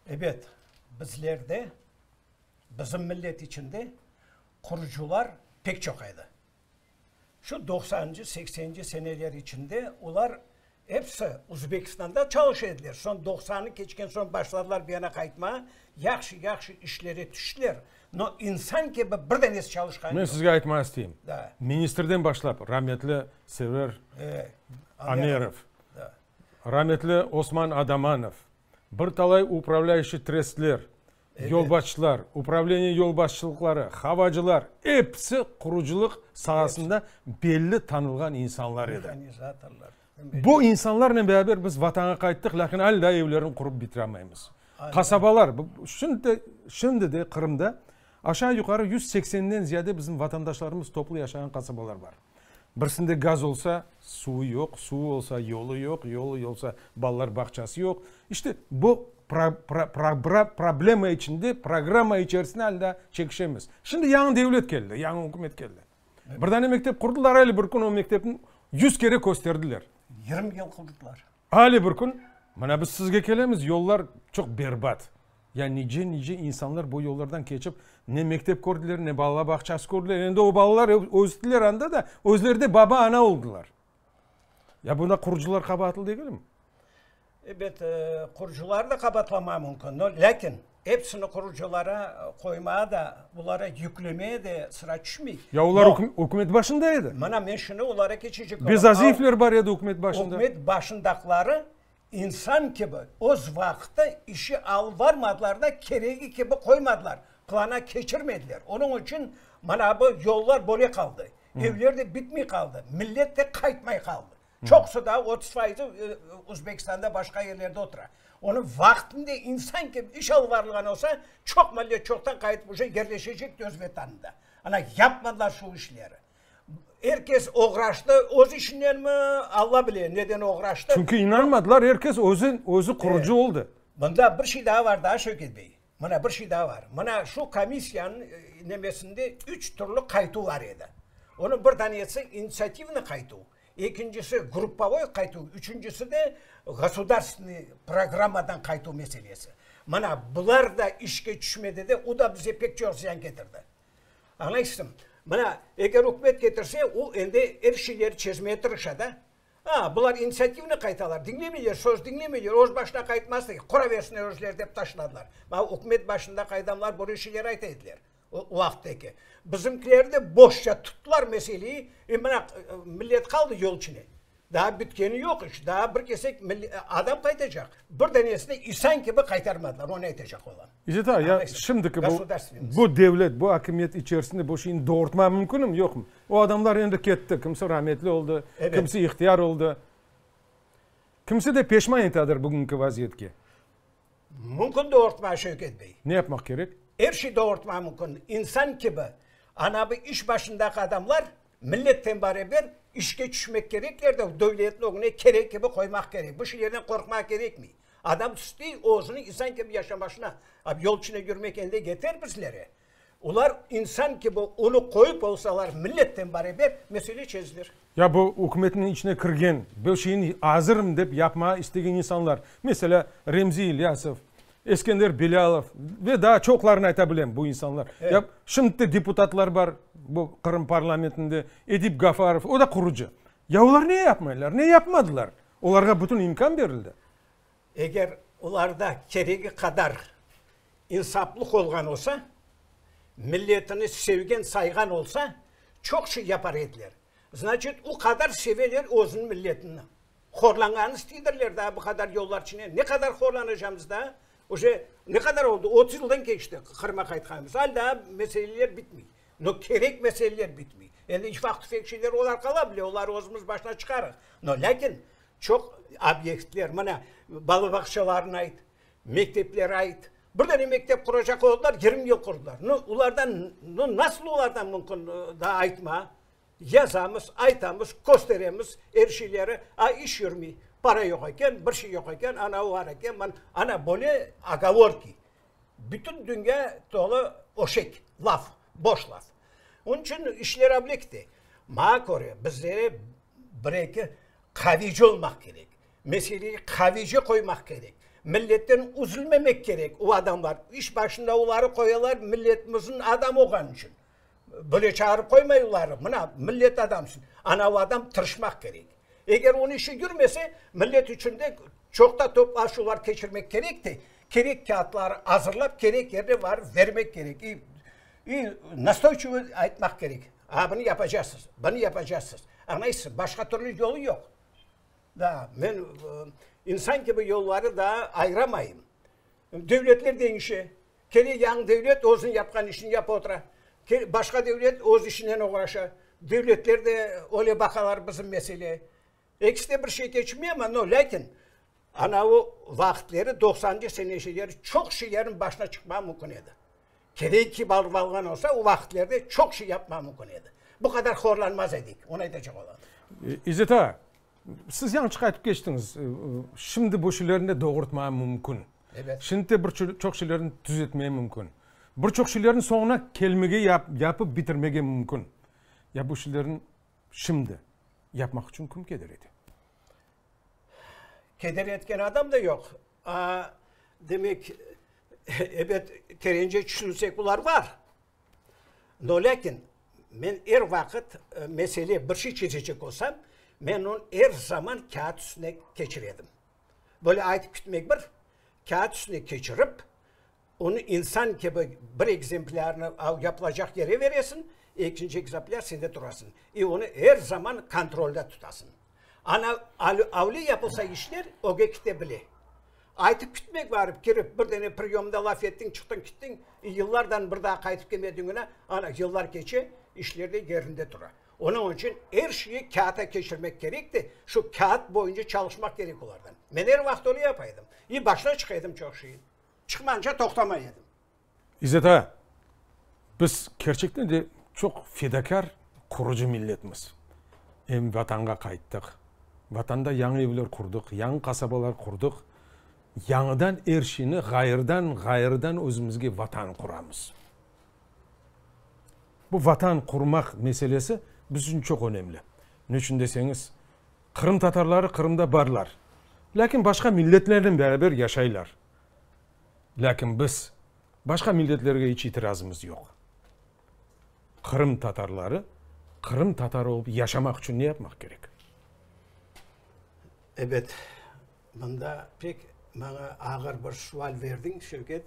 Ebet, bizlerde, bizim millet içinde qurucılar pek çoq edi. Şu doqsanıncı, sekseninci seneler içinde olar episi Uzbekistanda çalışa ediler. Soñ doqsanı keçken soñ başladılar bu yana qaytmağa, yahşı-yahşı işlere tüştiler. No, insan kibi bir danesi çalışqanı yoq. Men sizge aytmağa isteyim. Ministrden başlap, rametli Server Amerov, rametli Osman Adamanov, Bir talay upravlâyuşiy trestler, yolbaşçılar, upravleniye yolbaşçılıqları, havacılar, episi qurucılıq saasında belli tanılğan insanlar edi. Bu insanlarnen beraber biz Vatanğa qayttıq, lâkin alâ daa evlerini qurıp bitiremaymız. Qasabalar, şimdi, şimdi de Qırımda aşağı-yuqarı 180-den ziyade bizim vatandaşlarımız toplu yaşağan qasabalar bar. Birisinde gaz olsa, suvu yoq, suvu olsa, yolu yoq, yolu olsa, balalar bağçası yoq. İşte, bu problema içinde, programma içerisinde alâ daa çekişemiz. Şimdi yañı devlet keldi, yañı ükümet keldi. Bir dane mektep qurdılar, ale bir kün o mektepni yüz kere kösterdiler. 20 yıl qurdılar. Ale bir kün, mına biz sizge kelemiz, yollar çoq berbat. Ya nice-nice insanlar bu yollardan keçip, ne mektep kördiler, ne bala bağçası kördiler. Endi o balalar östiler anda da, özleri de baba-ana oldılar. Ya bunda qurucılar qabaatlı degilmi? Ebet, qurucılar da qabaatlamağa mümkün. No, lâkin epsini qurucılara qoymağa da, bulara yüklemeye de sıra tüşmey. Ya olar ükümet başında edi. Mına men şunı olara keçecek olam. Bezaziyevler bar edi ükümet başında. Ükümet başındaqları İnsan kibi öz vaqıtta işi alıp varmadılar da, keregi kibi qoymadılar, plana keçirmediler. Onıñ içün mana bu yollar böyle qaldı, evler de bitmey qaldı, millet de qaytmay qaldı. Çoqusı daa, 30 fayızı Özbekistanda, başqa yerlerde otura. Onı vaqtında insan kibi iş alıp varılğan olsa, çoq millet çoqtan qaytıp uje yerleşecekti öz Vetanında. Ana, yapmadılar şu işleri. Er kes oğraştı öz işinenmi, Alla bile, neden oğraştı. Çünki inanmadılar, er kes özü, özü qurucı oldı. Mında bir şey daa var daa, Şevket bey. Mına bir şey daa var. Mına şu komissiyanıñ nemesinde üç türlü qaytuv bar edi. Onıñ bir danesi initsiativnıy qaytuv, ekincisi gruppovoy qaytuv, üçüncisi de gosudarstvenıy programmadan qaytuv meselesi. Mına bular da işke tüşmedi de, o da bize pek çoq ziyan ketirdi. Añlaysızmı? Mına, eger ükümet ketirse, o endi er şeyleri çezmeye tırışa da. A, bular initsiativnı qaytalar, diñlemeyler, söz diñlemeyler, öz başına qaytmaz, qura versinler özleri dep taşladılar. Mına, ükümet başındaki adamlar böyle şeyler ayta ediler o vaqıttaki. Bizimkiler de boşça tuttılar meseleyi, e, mına, millet qaldı yol içine. Daa bitkeni yoq iş, daa bir kesek adam qaytacaq. Bir danesini isan kibi qaytarmadılar, onı aytacaq olam. İzzet ağa, ya şimdiki bu, bu devlet, bu akimiyet içerisinde bu şeyni doğurtma mümkünmi, yoqmı? O adamlar endi ketti, kimisi rametli oldı, kimisi ihtiyar oldı. Kimisi de peşman etadır bugünki vaziyetke. Mümkün doğurtma, Şevket bey. Ne yapmaq kerek? Er şey doğurtma mümkün. İnsan kibi, ana bu iş başındaki adamlar milletten beraber işke tüşmek kerekler de, devletniñ ögüne kerek kibi qoymaq kerek. Bu şeylerden qorqmaq kerekmey. Adam istey özüni insan kibi yaşamaşına. Yol içinde yürmek endi yeter bizlere. Olar insan kibi onı qoyıp olsalar milletten beraber mesele çezilir. Ya bu ükümetniñ içine kirgen, bu şeyni azırım dep yapmağa istegen insanlar, meselâ, Remzi İlyasov, Eskender Bilâlov ve daa çoqlarını ayta bilem bu insanlar. Ya şimdi de deputatlar bar bu Qırım parlamentinde, Edip Gafarov, o da qurucı. Ya olar ne yapmaylar, ne yapmadılar? Olarğa bütün imkân berildi. Eger olarda keregi qadar İnsaplıq olğan olsa, milletini sevgen, sayğan olsa, çoq şey yapar ediler. Znaçit, o qadar seveler özüniñ milletini. Horlanğanı isteydirler daa bu qadar yollar içine. Ne qadar horlanacamız daa? Uje ne qadar oldı? 30 yıldan keçti Qırım'a qaytqanımız. Al daa meseleler bitmey. No, kerek meseleler bitmey. Endi ufaq-tüfek şeyler olar qala bile, oları özümiz başına çıqarıq. No, lâkin çoq obyektler, mına, bala bağçalarını ayt, Mektepler ait. Bir dane mektep quracaq oldılar, 20 yıl qurdılar. Nu, olardan, nu, nasıl olardan mümkün daa aytma? Yazamız, aytamız, kösteremiz er şeyleri, a iş yürmey. Para yoq eken, bir şey yoq eken, ana o bar eken, mana, ana böyle ogovorki. Bütün dünya tolu öşek, laf, boş laf. Onıñ içün işler öyle kete. Maña köre, bizlere bir-eki qaviyci olmaq kerek. Meseleyi qavece qoymaq kerek. Milletten üzülmemek kerek o adamlar. İş başında oları qoyalar milletimizniñ adamı olğanı içün. Böyle çağırıp qoymay oları, mına millet adamsın. Ana o adam tırışmaq kerek. Eger onıñ işi yürmese, millet içün de çoqta toplaşuvlar keçirmek kerek de, kerek kâğıtları azırlap, kerek yerde barıp vermek kerek. İ, i nastoyçivo aytmaq kerek, a bunı yapacaqsız, bunı yapacaqsız. Añlaysız, başqa türlü yolu yoq. Daa, men insan kibi yolları daa ayıramayım. Devletler deñişe. Kene yañı devlet özüniñ yapqan işini yapıp otura. Başqa devlet öz işinen oğraşa. Devletler de öyle baqalar bizim meseleye. Ekisi de bir şey keçmey amma, no, lâkin anavı vaqıtleri, doqsanıncı seneşeleri çoq şeylerniñ başına çıqmağa mümkün edi. Kerek ki barıp alğan olsa, o vaqıtlerde çoq şey yapmaq mümkün edi. Bu qadar horlanmaz edik, onı aytacaq olam. İzzet ağa, siz yañıçıq aytıp keçtiñiz, şimdi bu şeylerni de doğurtmağa mümkün. Ebet. Şimdi de bir çoq şeylerni tüzetmege mümkün. Bir çoq şeylerni soñuna kelmege, yapıp bitirmege mümkün. Ya bu şeylerni şimdi yapmaq içün kim keder ete? Keder etken adam da yoq. A, demek, ebet, terence tüşünsek, bular bar. No, lâkin men er vaqıt mesele, bir şey çezecek olsam, men onı er zaman kâğıt üstüne keçire edim. Böyle aytıp ketmek bir, kâğıt üstüne keçirip, onı insan kibi bir ekzemplârını yapılacaq yere veresiñ, ekinci ekzemplâr sende turasıñ. İ onı er zaman kontrolde tutasıñ. Ana, avle yapılsa işler, öge kete bile. Aytıp kitmek barıp kirip, bir dene priyomda laf ettiñ, çıqtıñ kittiñ, yıllardan bir daa qaytıp kelmediñine, ana, yıllar keçe, işler de yerinde tura. Onıñ içün er şeyi kâğıta keçirmek kerek de, şu kâğıt boyunca çalışmaq kerek olardan. Men er vaqıt öyle yapa edim. İ başına çıqa edim çoq şeyin. Çıqmanca toqtamay edim. İzzet ağa, biz kerçekten de çoq fedakâr, qurucı milletmiz. Em Vatanğa qayttıq, Vatanda yañı evler qurdıq, yañı qasabalar qurdıq, yañıdan er şeyni ğayırdan, ğayırdan özümizge Vatan quramız. Bu Vatan qurmaq meselesi biz içün çoq önemli. Ne içün deseñiz, qırımtatarları Qırımda barlar, lâkin başqa milletlernen beraber yaşaylar. Lâkin biz başqa milletlerge iç itirazımız yoq. Qırım tatarları Qırım tatarı olıp yaşamaq içün ne yapmaq kerek? Ebet, mında pek maña ağır bir sual berdiñ, Şevket.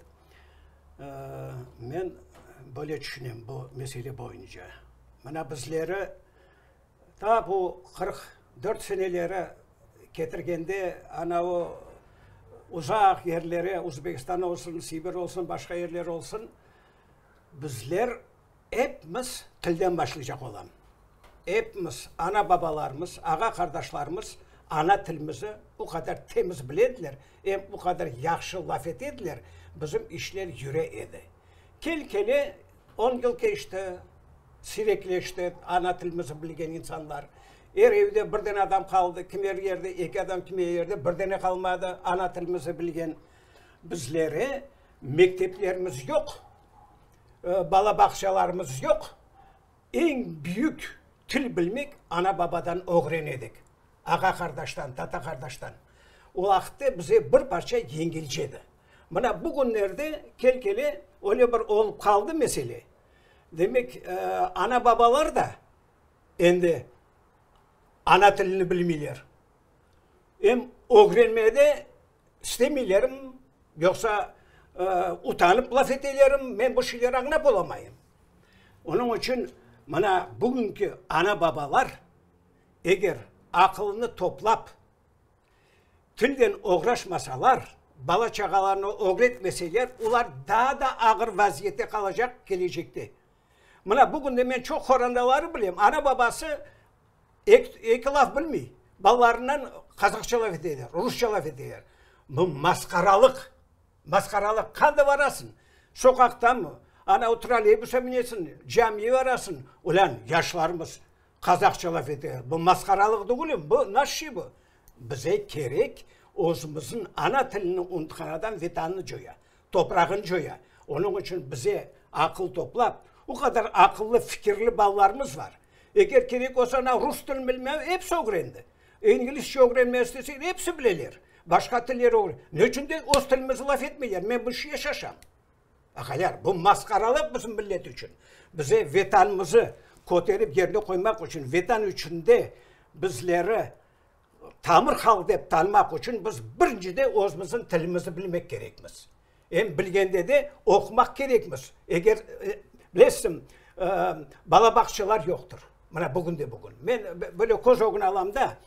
Men böyle tüşünem bu mesele boyunca. Mına bizleri ta bu 40. Dört seneleri ketirgende ana o uzaq yerlere, Uzbekistan olsun, Sibir olsun, başqa yerler olsun, bizler epimiz tilden başlaycaq olam. Epimiz, ana-babalarımız, ağa-qardaşlarımız ana tilimizi o qadar temiz bile ediler, em o qadar yahşı laf ete ediler, bizim işler yüre edi. Kel-kele on yıl keçti, sirekleşti ana tilimizi bilgen insanlar. Er evde bir dane adam qaldı, kimer yerde eki adam, kimer yerde bir dane qalmadı ana tilimizi bilgen. Bizlere mekteplerimiz yoq, bala bağçalarımız yoq. Eñ büyük til bilmek ana-babadan ögrenedik, ağa-qardaştan, tata-qardaştan. O vaqıtta bize bir parça yengilce edi. Mına bu künlerde kel-kele öyle bir olıp qaldı mesele. Demek, ana-babalar da endi ana tilini bilmeyler. Em ögrenmege istemeylerim, yoqsa utanıp laf etelerim, men bu şeyleri añlap olamayım. Onıñ içün mına bugünki ana-babalar eger aqılını toplap, tilden oğraşmasalar, bala-çağalarını ögretmeseler, olar daa da ağır vaziyette qalacaq kelecekte. Mına bugün de men çoq qorantaları bilem, ana-babası eki laf bilmey, balalarınen qazaqça laf eteler, rusça laf eteler. Bu masqaralıq, masqaralıq. Qanda barasıñ, soqaqtamı, ana o trolleybusqa minesiñ, camiye barasıñ, ulân yaşlarımız qazaqça laf eteler. Bu masqaralıq degil, bu nasıl şey bu? Bize kerek, özümizniñ ana tilini unutqan adam Vetanını coya. Toprağın coya. Onıñ içün bize aqıl toplap, o qadar aqıllı, fikirli balalarımız bar. Eger kerek olsa, ana rus tilini bilmem, episi ögrendi. İngilizce ögrenmege isteseñ, episi bileler. Başqa tiller ögren. Ne içün de öz tilimizni laf etmeyler? Men bu şeye şaşam. Aqaylar, bu masqaralıq bizim millet içün. Bize Vetanımızı köterip yerine qoymaq içün, Vetan içinde bizleri Tamır halq dep tanımaq içün biz birincide özümizniñ tilimizni bilmek kerekmiz. Em bilgende de oqumaq kerekmiz. Eger, bilesiñ, bala bağçalar yoqtır. Mına bugünde bugün. Men böyle köz ögüne alam da,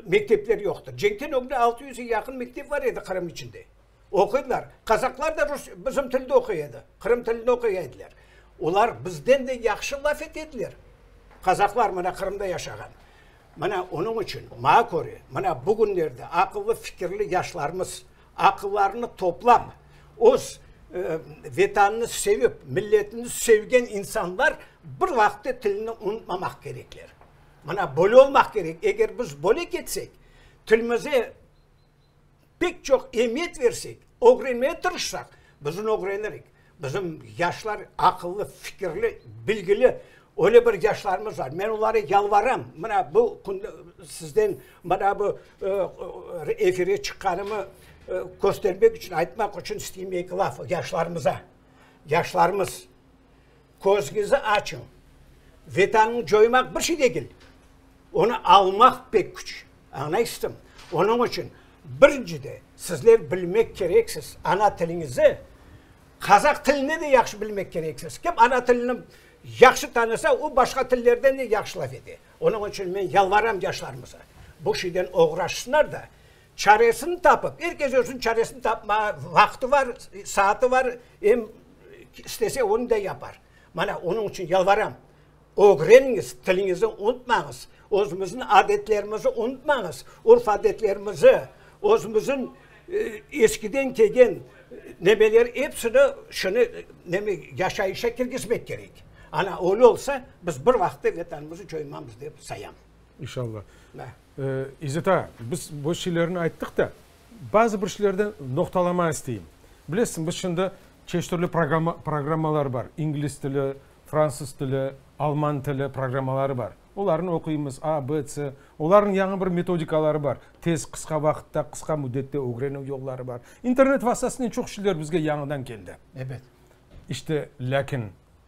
mektepler yoqtır. Cenkten ögüne 600-ge yaqın mektep bar edi Qırım içinde. Oquydılar. Qazaqlar da rus, bizim tilde oquy edi. Qırım tilinde oquy ediler. Olar bizden de yahşı laf ete ediler. Qazaqlar mına Qırımda yaşağan. Mına onıñ içün, maña köre, mına bugünlerde aqıllı, fikirli yaşlarımız aqıllarını toplap, öz Vetanını sevip, milletini sevgen insanlar bir vaqıtta tilini unutmamaq kerekler. Mına böyle olmaq kerek. Eger biz böyle ketsek, tilimize pek çoq emiyet bersek, ögrenmege tırışsaq, biz onı ögrenirik. Bizim yaşlar aqıllı, fikirli, bilgili öyle bir yaşlarımız bar. Men olara yalvaram, mına bu künde sizden mına bu efirge çıqqanımı köstermek içün, aytmaq içün isteyim eki laf yaşlarımıza. Yaşlarımız, közüñizi açıñ, Vetanıñı coymaq bir şey degil. Onı almaq pek küç, añlaysızmı? Onıñ içün, birincide, sizler bilmek kereksiz ana tiliñizi, qazaq tilini de yahşı bilmek kereksiz. Kim ana tilini yahşı tanısa, o başqa tillerden de yahşı laf ete. Onıñ içün men yalvaram yaşlarımıza, bu şeyden oğraşsınlar da, çaresini tapıp, er kes özüniñ çaresini tapmağa vaqtı bar, saatı bar, em istese onı da yapar. Mana, onıñ içün yalvaram. Ögreniñiz, tiliñizni unutmañız, özümizniñ adetlerimizni unutmañız, urf-adetlerimizi, özümizniñ eskiden kelgen nemeler epsini şunı neme yaşayışa kirgizmek kerek. Ana, öyle olsa, biz bir vaqıtta Vetanımıznı coymamız dep sayam. İnşallah. İzzet ağa, biz bu şeylerni ayttıq da, bazı bir şeylerden noqtalama isteyim. Bilesiñ, biz şimdi çeşit türlü programmalar bar, ingliz tili, Fransız tili, alman tili programmaları bar. Olarnı oquymız, A, B, C. Olarnıñ yañı bir metodikaları bar. Tez, qısqa vaqıtta, qısqa müddette ögrenüv yolları bar. İnternet vastasınen çoq şeyler bizge yañıdan keldi. Ebet. İşte, lâkin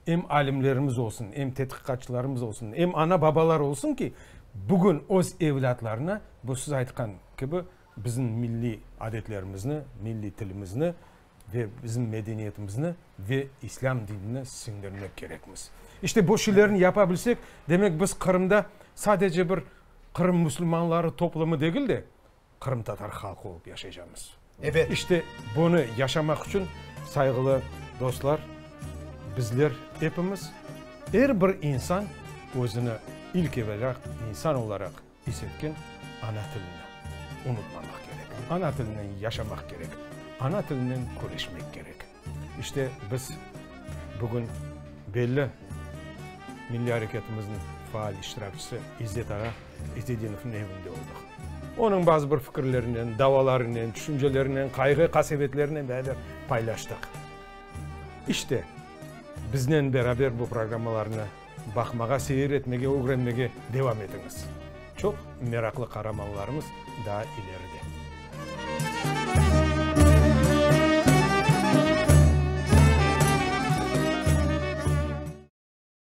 em alimlerimiz olsun, em tedqiqatçılarımız olsun, em ana-babalar olsun ki, bugün öz evlâtlarına, bu siz aytqan kibi, bizim milliy adetlerimizni, milliy tilimizni ve bizim medeniyetimizni ve islâm dinini siñdirmek kerekmiz. İşte bu şeylerni yapa bilsek, demek biz Qırımda. Sadece bir Qırım musulmanları toplumı degil de, qırımtatar halqı olıp yaşaycamız. Ebet. İşte, bunı yaşamaq içün, sayğılı dostlar, bizler epimiz, er bir insan özüni ilk evelâ insan olaraq is etken ana tilini unutmamaq kerek. Ana tilinen yaşamaq kerek. Ana tilinen küreşmek kerek. İşte, biz bugün belli milliy areketimizniñ faal iştirakçisi İzzet ağa İzedinovnıñ evinde oldıq. Onıñ bazı bir fikirlerinen, davalarınen, tüşüncelerinen, qayğı-qasevetlerinen beraber paylaştıq. İşte, biznen beraber bu programmalarnı baqmağa, seyir etmege, ögrenmege devam etiñiz. Çoq meraqlı qaramanlarımız daa ileride.